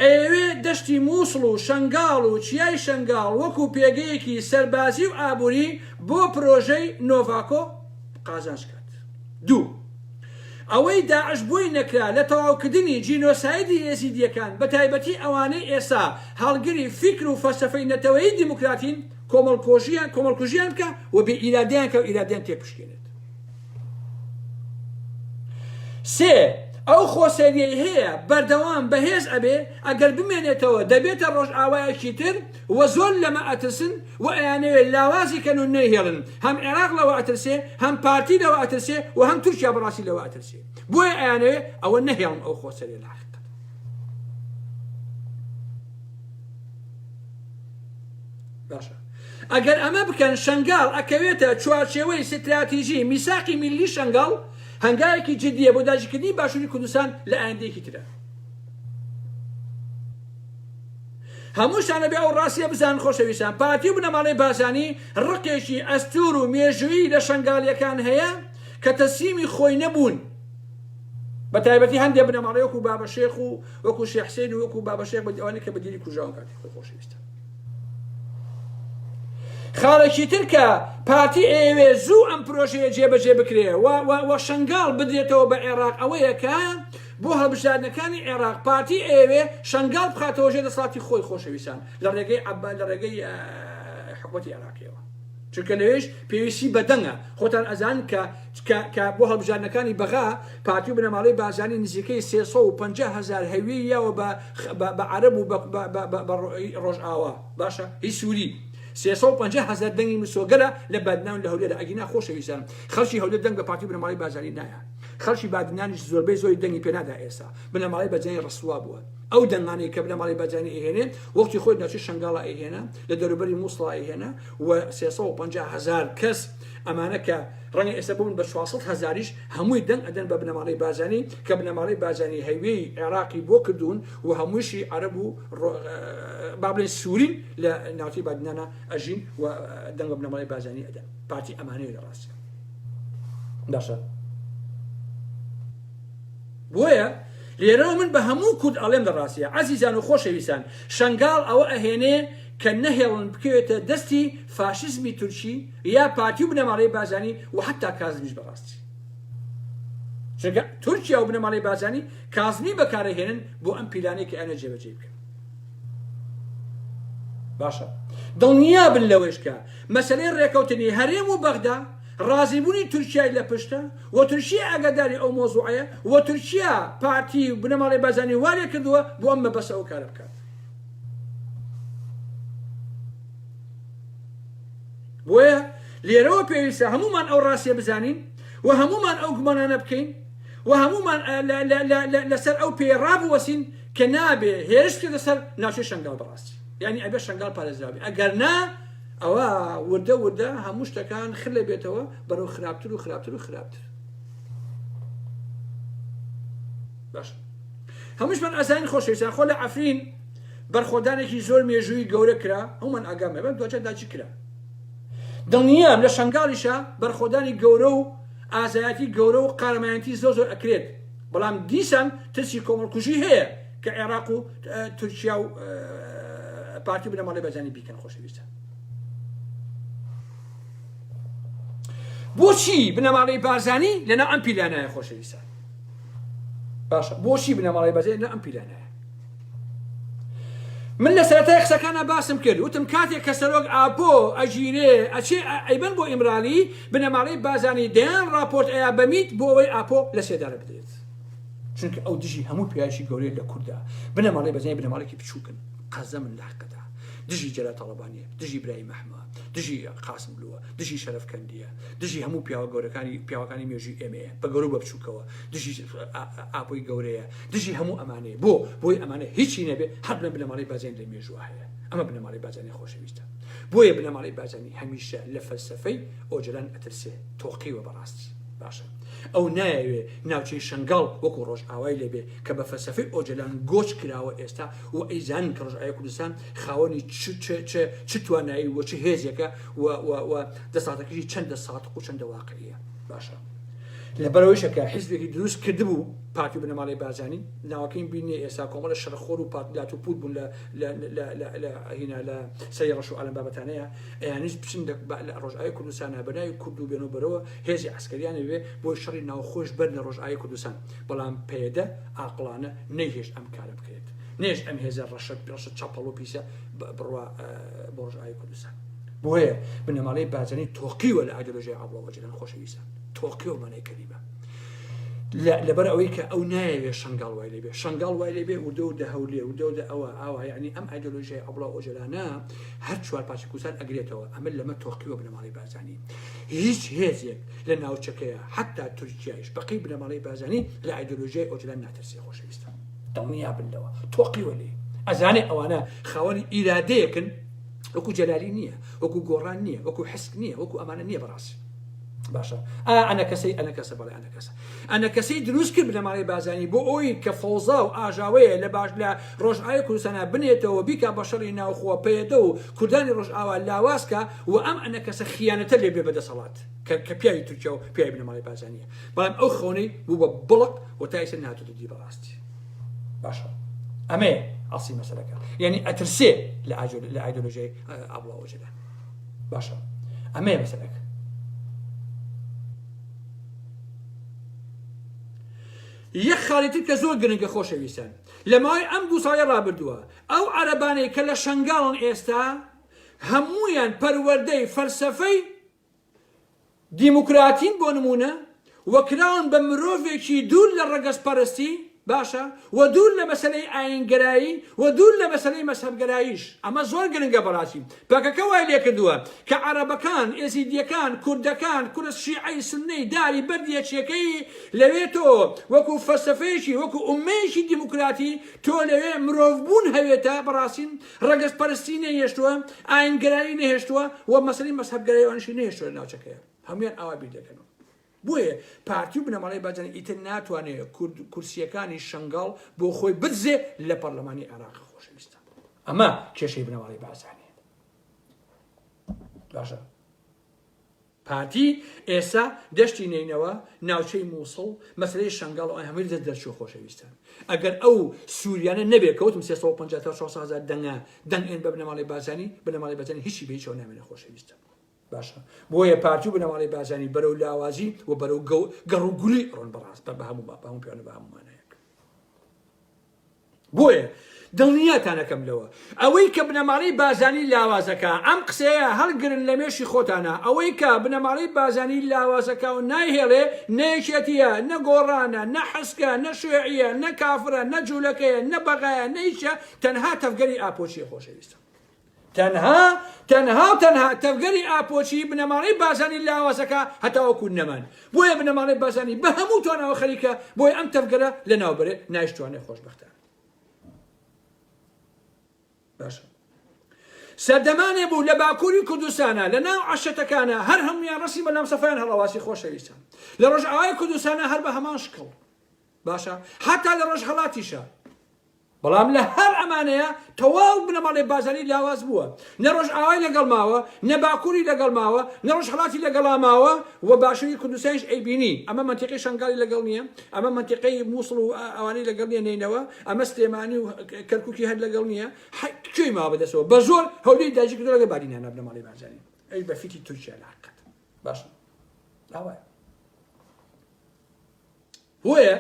ئەیەوێ دەشتی مووسڵ و شەنگاڵ و چیای شەنگاڵ وەکو پێگەیەکی سەربازی و ئابووری بۆ پرۆژەی نۆڤاکۆ قازانج کات. دوو. ئەوەی داعش بۆی نەکرا لە تەواوکردنی جینۆسایدی ئێزیدییەکان بەتایبەتی ئەوانەی ئێستا هەڵگری فیکر و فەلسەفەی نەتەوەیی دیموکراتین کۆمەڵکۆژیان کۆمەڵکوژیان بکا و بێ ئیرادەیان کا و ئیرادەیان تێکبشکێنێت. سێ، ئەو خۆسەریەی هەیە بەردەوام بەهێز ئەبێ، ئەگەر بمێنێتەوە دەبێتە ڕۆژئاوایەکی تر و زۆر لەمە ئەترسن و ئەیانەوێ لاوازی کەن و نەیهێڵن، هەم عێراق لەوە ئەترسێ، هەم پارتی لەوە ئەترسێ و هەم تورکیا بەڕاستی لەوە ئەترسێ. بۆیە ئەیانەوێ ئەوە نەهێڵن ئەو خۆسەریە لە حەقیقەت. باشە ئەگەر ئەمە بکەن شەنگاڵ ئەکەوێتە چوارچێوەی ستراتیژی میساقی میللی شەنگاڵ هەنگاوێکی جدیە بۆ داگیرکردنی باشووری کوردستان لە ئایندەیەکی ترە. هەمووشتان ئەبێ ئەو ڕاستیە بزانن خۆشەویستان پارتی و بنەماڵەی بارزانی ڕقێکی ئەستور و مێژوویی لە شەنگاڵیەکان هەیە کە تەسلیمی خۆی نەبوون بە تایبەتی هەندێ بنەماڵەی وەکو بابە شێخ و وەکو شێخ حسێن و وەکو بابە شێخ بە ئەوانەی کە بە دیلی کوژراون کاتی خۆی خۆشەویستان. خاڵێکی تر کە پارتی ئەیەوێ زوو ئەم پرۆژەیە جێبەجێ بکرێ و و شەنگاڵ بدرێتەوە بە عێراق ئەوەیە کە بۆ هەڵبژاردنەکانی عێراق پارتی ئەیەوێ شەنگاڵ بخاتەوە ژێر دەسەڵاتی خۆی خۆشەویستان لە ڕێگەی عەبا لە ڕێگەی حکومەتی عێراقیەوە چونکە لەوێش پێویستی بە دەنگە خۆتان ئەزان کە کە بۆ هەڵبژاردنەکانی بەغا پارتی و بنەماڵەی بارزانی نزیکەی 350 هەزار هەویەی یاوە بە بە عەرەب و بە ڕۆژئاوا باشە هی سووری 350 هەزار دەنگی مسۆگەرە لە بادنان لە هەولێرە ئەگینا خۆشەویستان خەڵکی هەولێر دەنگ بە پارتی و بنەماڵەی بارزانی نایە خەڵکی بادینانیش زۆربەی زۆری دەنگی پێنادا ئێستا بنەماڵەی بەرزانی ڕسوا بووە ئەو دەنگانەی کە بنەماڵەی بەرزانی ئەیهێنێ وەختی خۆی ناوچەی شەنگاڵا ئەیهێنا لە دەوروبەری مووسڵا ئەیهێنا و 350 هەزار کەس ئەمانە کە ڕەنگە ئێستا ببن بە 400 هەزاریش هەمووی دەنگ ئەدەن بە بنەماڵەی بارزانی کە بنەماڵەی بارزانی هەیوێی عێراقی بۆ کردوون و هەموویشی عەرەب و با بڵێن سوورین لە ناوچەی بادینانا ئەژین و دەنگ بە بنەماڵەی بارزانی ئەدەن پارتی ئەمانەیە لە ڕاستیا باشە بۆیە لێرەوە من بە هەموو کورد ئەڵێم لە ڕاستە عەزیزان و خۆشەویستان شەنگاڵ ئەوە ئەهێنێ کە نەهێڵن بکەوێتە دەستی فاشیزمی تورکی یا پارتی و بنەماڵەی بارزانی و حتا کازمیش بەڕاستی چونکە تورکیا و بنەماڵەی بارزانی کازمی بەکارەهێنن بۆ ئەم پیلانەی کە ئەنە جێبەجێ بکەن باشە دڵنیا بن لەوەش کە مەسەلەی ڕێکەوتنی هەرێم و بەغدا ڕازیبوونی تورکیای لە پشتە و تورکیا ئاگاداری ئەو مۆزوعەیە و تورکیا پارتی و بنەماڵەی بارزانی وا لێ کردووە بۆ ئەم مەبەستە ئەو کارە بکات. بۆیە لێرەوە پێویستە هەمومان ئەو ڕاستیە بزانین و هەمومان ئەو گومانانە بکەین و هەمومان لەسەر ئەو پێ ڕابوەسین کە نابێ هێرش بکرێتە سەر ناوچەی شەنگال بەڕاستی یعنی ئەبێ شەنگال پارێزراوی ئەگەر نا ئەوە وردە وردە هەموو شتەکان خلە بێتەوە بەرەو خراپتر و خراپتر و خراپتر باش هەمووشمان ئەزانین خۆشەویستان خۆ لە عەفرین بەرخۆدانێکی زۆر مێژووی گەورە کرا هەمومان ئاگام هەبێت دوجار داگیر کرا دڵنیام لە شەنگاڵیشە بەرخۆدانی گەورە و ئازایەتی گەورە و قارەمانەتی زۆر زۆر ئەکرێت بەڵام دیسان ترسی کۆمەڵکوژی هەیە کە عێراق و تورکیا و پارتی بنەماڵەی بەرزانی بیکەن خۆشەویستە بۆچی بنەماڵەی بارزانی لەناو ئەم پیلانایە خۆشەویستان باشە بۆچی بنەماڵەی بارزانی لەناو ئەم پیلانایە من لە سەرەتای قسەکانە باسم کرد وتم کاتێک کە سەرۆک ئاپۆ ئەگیرێ ئەچێ ئەیبەن بۆ ئیمرالی بنەماڵەی بازانی دەیان راپۆرت ئەیا بەمیت بۆ ئەوەی ئاپۆ لە سێدارە بدرێت چونکە ئەو دژی هەموو پیاوێکی گەورەیە لە کورددا بنەماڵەی بەزانی بنەماڵێکی بچووکن قەزەمن لە حەقدا دژی جەلال تاڵەبانیە دژی برایم ئەحمە دژی قاسملووە دژی شەرەفکەندیە دژی هەموو پیاوە گەورەکانی پیاوەکانی مێژووی ئێمەیە بە گەورە و بە بچووکەوە دژی ئاپۆی گەورەیە دژی هەموو ئەمانەیە بۆ بۆی ئەمانە هیچی نەبێ هەر بڵێن بنەماڵەی بازیان لە مێژووە هەیە ئەمە بنەماڵەی بازیانی خۆشەویستە بۆیە بنەماڵەی بازیانی هەمیشە لە فەلسەفەی ئۆجەلان ئەترسێ تۆقیوە بەڕاستی باشە ئەو نایەوێ ناوچەی شەنگاڵ وەکو ڕۆژئاوای لێبێ کە بە فەلسەفەی ئۆجەلان گۆچ کراوە ئێستا و ئەیزانن کە ڕۆژئاوای کوردستان خاوەنی چ چ چ چ توانایی و چ هێزێکە و و و دەسەڵاتەکەشی چەندە سادق و چەندە واقعیە باشە لەبەرەوەیشە کە حیزبێکی دروست کردبوو پارتی و بنەماڵەی بارزانی ناوەکەیم بیر نییە ئێستا کۆمەڵە شەڕخۆر و پارت لات و پوت بوون لە لە لە لە لە هینا لە سەری ڕەش و ئالەم بابەتانەیە ئەیانیش بچن لە لە ڕۆژئاوای کوردستانە بە ناوی کورد و بێنەوە بەرەوە هێزی عەسکەریان بێ بۆ شەڕی ناوخۆش بەر لە ڕۆژئاوای کوردستان بەڵام پەیەدە ئاقڵانە نەیهێشت ئەم کارە بکرێت نێشت ئەم هێزە ڕەشە ڕەشە چەپەڵ و پیسە بڕوا بۆ ڕۆژئاوای کوردستان بۆیە بنەماڵەی بارزانی تۆقیوە لە ئایدۆلۆژیای عەبدوڵا ئۆجەلان خۆشەویستان تۆقیوە مانای کەلیمە لەبەر ئەوەی کە ئەو نایەوێ شەنگاڵ وای لێبێ شەنگاڵ وای لێبێ وردە وردە هەولێر وردە وردە ئەوە ئاوا یعنی ئەم ئایدۆلۆژیای عەبدوڵا ئۆجەلانە هەر چوار پارچەی کوردستان ئەگرێتەوە ئەمە لەمە تۆقیوە بنەماڵەی بارزانی هیچ هێزێک لە ناوچەکەیە حتا تورکیایش بەقەی بنەماڵەی بارزانی لە ئایدۆلۆژیای ئۆجەلان ناترسێ خۆشەویستان دڵنیا بن لەوە تۆقیوە لێ ئەزانێ ئەوانە خاوەنی ئیرادەیەکن وەکو جەلالی نییە وەکو گۆڕان نییە وەکو حسک نییە وەکو ئەمانە نییە بەڕاستی باشە ئا ئەنە کەسەی ئەنە کەسە بەڵێ ئەنە کەسە ئەنە کەسەی دروست کرد بنەماڵەی بازانی بۆ ئەوی کە فەوزا و ئاژاوەیە لە باش لە ڕۆژئاوای کوردستانە بنێتەوە بیکا بە شەڕی ناوخۆ پەیەدە و کوردانی ڕۆژئاوا لاوازکە و ئەم ئەنە کەسە خیانەتە لێ بێ بەدەسەڵات کە کە پیاوی تورکیا و پیاوی بنەماڵەی بازانیە بەڵام ئەو خەونەی بوو بە بڵق و تا ئێستا نهاتۆتە دی بەڕاستی باشە ئەمەیە ئەسڵی مەسەلەکە یعنی ئەترسێ لە ئایدۆلۆژیای عەبدوڵا ئۆجەلان. باشە ئەمەیە مەسەلەکە. یەک خاڵی تر کە زۆر گرنگە خۆشەویستان لە ماوەی ئەم دوو ساڵی ڕابردووە ئەو عەرەبانەی کە لە شەنگاڵن ئێستا هەموویان پەروەردەی فەلسەفەی دیموکراتین بۆ نموونە و کراون بە مرۆڤێکی دوور لە ڕەگەزپەرستی باشە و دوور لە مەسەلەی ئایینگەرایی و دوور لە مەسەلەی مەزهەبگەراییش ئەمە زۆر گرنگە بەڕاستی پەکەکە وای لێکردووە کە عەرەبەکان ئێزیدیەکان کوردەکان کورس شیعەی سوننەی داری بەردی یەکێکەی لەوێ تۆ وەکو فەلسەفەیەکی وەکو ئوممەیەکی دیموکراتی تۆ لەوێ مرۆڤبوون هەوێتە بەڕاستی ڕەگەزپەرستی نەیهێشتووە، ئایینگەرایی نەهێشتووە و مەسەلەی مەزهەبگەرایی ئەوانیشی نەهێشتووە لە ناوچەکەیا. هەموویان ئاوا بیر دەکەنەوە. بۆیە پارتی و بنەماڵەی بارزانی ئیتر ناتوانێ کورد کورسییەکانی شەنگاڵ بۆ خۆی بدزێ لە پەڕلەمانی عێراق خۆشەویستان. ئەمە کێشەی بنەماڵەی بارزانییە. باشە. پارتی ئێستا دەشتی نەینەوا ناوچەی موسڵ مەسەلەی شەنگاڵ ئەوان هەمووی لەدەست دەرچووە خۆشەویستان ئەگەر ئەو سوریانە نەبێ کەوتم 350 تا 400 هەزار دەنگە دەنگ ئێن بە بنەماڵەی بارزانی بنەماڵەی بارزانی هیچی بە هیچەوە نامێنێ خۆشەویستان باشە بۆیە پارتی و بنەماڵەی بارزانی بەرەو لاوازی و بەرەو گەڕ و گولی ڕۆن بەڕاست بە هەموو بە هەموو پیانە بە هەموو مانایەک بۆیە دڵنیاتانەکەم لەوە ئەوەی کە بنەماڵەی بازانی لاوازەکە ئەم قسەیە هەڵگرن لە مێشی خۆتانە ئەوەی کە بنەماڵەی بازانی لاوازەکە و نایهێڵێ نە یەکێتیە نە گۆڕانە نە حسکە نە شوێعیە نە کافرە نە جولەکەیە نە بەغایە نە هیچە تەنها تەڤگەری ئاپۆچیە خۆشەویستم. تەنها تەنها و تەنها تەڤگەری ئاپۆچی بنەماڵەی بارزانی لاوازەکا هەتاوەکو نەمان بۆیە بنەماڵەی بارزانی بە هەموو تواناوە خەریکە بۆی ئەم تەڤگەرە لەناو بەرێ نایشتوانێ خۆشبەختانە باشە سەردەمانێ بوو لە باکووری کوردستانە لە ناو عەشەتەکانە هەر هەمویان ڕەسی مەلام سەفایان هەڵەواسی خۆشەویستان لە ڕۆژئاوای کوردستانە هەر بە هەمان شکڵ باشە حتا لە ڕۆژهەڵاتیشە بەڵام لە هەر ئەمانەیە تەواو بنەماڵەی بارزانی لاواز بووە، نە ڕۆژئاوای لەگەڵ ماوە، نە باکووری لەگەڵ ماوە، نە ڕۆژهەڵاتی لەگەڵا ماوە و باشووری کوردستانیش ئەیبینی، ئەمە مەنتیقەی شەنگالی لەگەڵ نییە، ئەمە مەنتیقەی مووسڵ و ئەوانەی لەگەڵ نییە نەینەوا، ئەمە سلێمانی و کەرکووکی هەر لەگەڵ نییە، کوێی ماوە بەدەستەوە؟ بە زۆر هەولێری داگیر کردووە لەگەڵ بادینانا بنەماڵەی بارزانی، ئەویش بە فیتی تورکیا لە حەقیقەت. باشە ئاوایە. بۆیە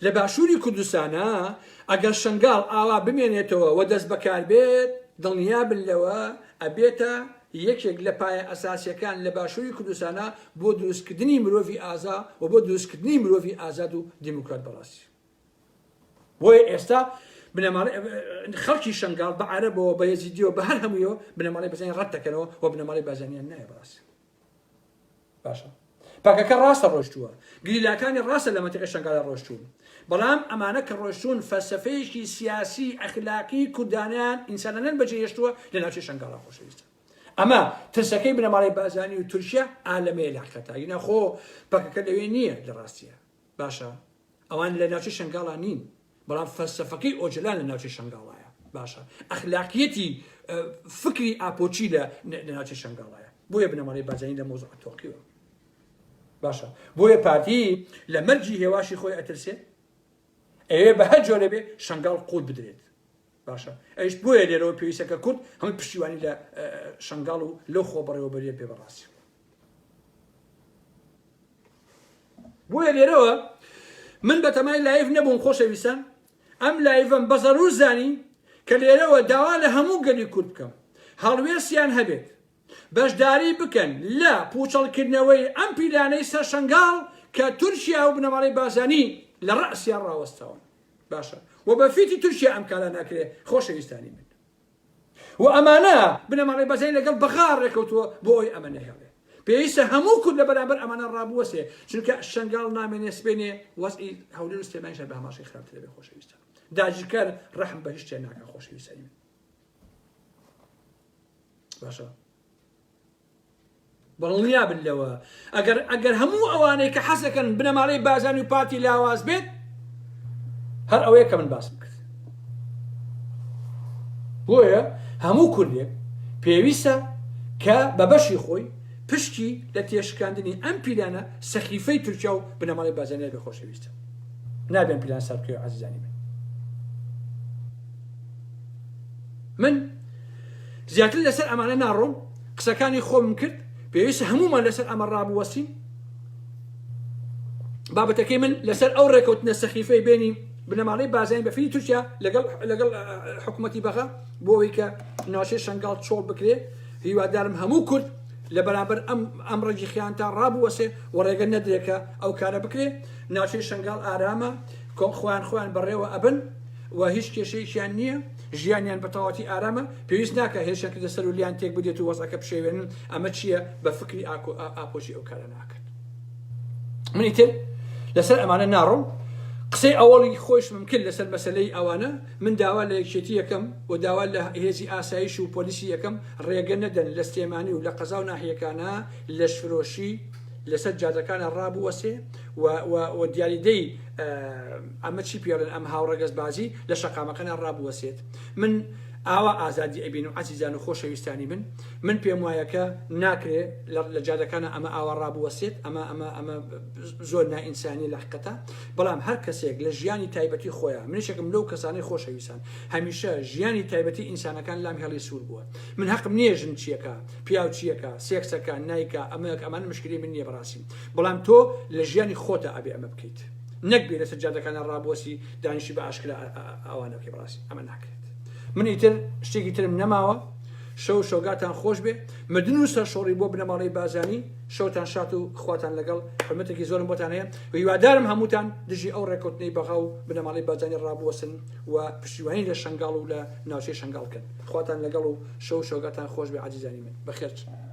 لە باشووری کوردستانا ئەگەر شەنگاڵ ئاوا بمێنێتەوە و دەست بەکار بێت دڵنیا بن لەوە ئەبێتە یەکێک لە پایە ئەساسیەکان لە باشووری کوردستانا بۆ دروستکردنی مرۆڤی ئازا و بۆ دروستکردنی مرۆڤی ئازاد و دیموکرات بەڕاستی بۆیە ئێستا بنەماڵەی خەڵکی شەنگاڵ بە عەرەبەوە بە یەزیدیەوە بە هەر هەموویەوە بنەماڵەی بەزانی ڕەت دەکەنەوە و بنەماڵەی بازانیان نایە بەڕاستی باشە پەکەکە ڕاستە ڕۆشتووە گریلاکانی ڕاستە لە مەنتیقی شەنگالە ڕۆشتوون بەڵام ئەمانە کە ڕۆشتوون فەلسەفەیەکی سیاسی ئەخلاقی کوردانیان ئینسانانیان بەجێ هێشتووە لە ناوچەی شەنگاڵا خۆشەویستە ئەمە ترسەکەی بنەماڵەی بازانی و تورکیا ئالەمەیە لە حقیقەتا ینا خۆ پەکەکە لەوێ نییە لە ڕاستیە باشە ئەوان لە ناوچەی شەنگاڵا نین بەڵام فەلسەفەکەی ئۆجەلان لە ناوچەی شەنگاڵایە باشە ئەخلاقیەتی فکری ئاپۆچی لە ناوچەی شەنگاڵایە بۆیە بنەماڵەی بارزانی لە مۆزوع تۆقیوە باشە بۆیە پارتی لە مەرجی هێواشی خۆی ئەترسێ ئەوێ بە هەر جۆرە بێ شەنگاڵ قوت بدرێت باشە ئەیش بۆیە لێرەوە پێویستە کە کورد هەموو پشتیوانی لە شەنگاڵ و لەو خۆ بەڕێوەبەریە پێ بەڕاستی بۆیە لێرەوە من بەتەمای live نەبووم خۆشەویستان ئەم live ەم بە زەرور زانی کە لێرەوە داوا لە هەموو گەلی کورد بکەم هەڵوێستیان هەبێت بەشداری بکەن لە پوچەڵکردنەوەی ئەم پیلانەی سەر شەنگاڵ کە تورکیا و بنەماڵەی بازانی لە ڕەسیان ڕاوەستاون باشە و بە فیتی تورکیا ئەم کارە ناکرێ خۆشەویستانی من و ئەمانە بنەماڵەی بەزانی لەگەڵ بەغا ڕێکەوتووە بۆ ئەوەی ئەمە نەهێڵێ. پێویستە هەموو کورد لە بەرامبەر ئەمانە ڕابوەسێ، چونکە شەنگاڵ نامێنێ سبەینێ وەزعی هەولێر و سلێمانیش هەر بە هەمان شێوەی خراپتر دەبێ خۆشەویستان. داگیرکەر ڕەحم بە هیچ شتێ ناکا خۆشەویستانی من. باشە. دڵنیابن لەوە ئەگەر ئەگەر هەموو ئەوانەی کە حەزەکەن بنەماڵەی بازانی و پارتی لاواز بێت هەر ئەوەیە کە من باسم کرد بۆیە هەموو کوردێک پێویستە کە بە بەشی خۆی پشتی لە تێشکاندنی ئەم پیلانە سەخیفەی تورکیا و بنەماڵەی بازانیان بێ خۆشەویستە نابێن پیلان سەر بکەوێ عزیزانی من من زیاتر لەسەر ئەمانە ناڕۆم. قسەکانی خۆمم کرد، پێویستە هەموومان لەسەر ئەمە ڕابوەستین. بابەتەکەی من لەسەر ئەو ڕێکەوتنە سەخیفەی بێنی بنەماڵەی بارزانی بە فیلی تورکیا لەگەڵ لەگەڵ حکوومەتی بەغا بۆ ئەوەی کە ناوچەی شەنگاڵ چۆڵ بکرێ. هیوادارم هەموو کورد لە بەرامبەر ئەم ئەم ڕەگی خیانەتە ڕابوەسێ و ڕێگە نەدرێ کە ئەو کارە بکرێ. ناوچەی شەنگاڵ ئارامە، خۆیان خۆیان بەڕێوە ئەبن و هیچ کێشەیەکیان نییە، ژیانیان بە تەواوەتی ئارامە، پێویست ناکا هێرشیان کردە سەر و لێیان تێک بدرێت و وەزعەکە بشێوێنن، ئەمە چییە؟ بە فکری ئاکۆ ئاپۆجی ئەو کارە ناکەن. من ئیتر لەسەر ئەمانە ناڕۆم، قسەی ئەوەڵی خۆیشمم کرد لەسەر مەسەلەی ئەوانە، من داوا لە یەکێتی یەکەم و داوا لە هێزی ئاسایش و پۆلیسی یەکەم ڕێگە نەدەن لە سلێمانی و لە قەزا و ناحیەکانا لەشفرۆشی لەسەر جادەکانا ڕابوەسێ و و و دیاریدەی ئەمە چی پێڵێن ئەم هاوڕەگەزبازی لە شەقامەکانا ڕابوەسێت. من ئاوا ئازادی ئەبینم عەزیزان و خۆشەویستانی من من پێم وایە کە ناکرێ لە جادەکانە ئەمە ئاوا ڕابوەسێت ئەمە ئەمە ئەمە زۆر نائینسانیە لە حقیقەتا بەڵام هەر کەسێک لە ژیانی تایبەتی خۆیان منیشێکم لەو کەسانەی خۆشەویستان هەمیشە ژیانی تایبەتی ئینسانەکان لام هێڵی سوور بووە من هەقم نییە ژن چیەکە پیاو چیەکە سێکسەکە نایکە ئەمە ئەمانە مشکلی من نییە بەڕاستی بەڵام تۆ لە ژیانی خۆتە ئەبێ ئەمە بکەیت نەک بێ لەسەر جادەکانە ڕابوەسی دانیشی بە ئاشکرا ئەوانە بکەی بەڕاستی ئەمە ناکرێت من ئیتر شتێکی ترم نەماوە شەو شەوگاتان خۆش بێ مردن و سەرشۆڕی بۆ بنەماڵەی بازانی شەوتان شات و خواتان لەگەڵ حرمەتێکی زۆرم بۆتان هەیە و هیوادارم هەمووتان دژی ئەو ڕێکەوتنەی بەغا و بنەماڵەی بازانی ڕابوەسن و پشتیوانی لە شەنگاڵ و لە ناوچەی شەنگاڵ کەن خواتان لەگەڵ و شەو شەوگاتان خۆش بێ عەزیزانی من بەخێر بچن.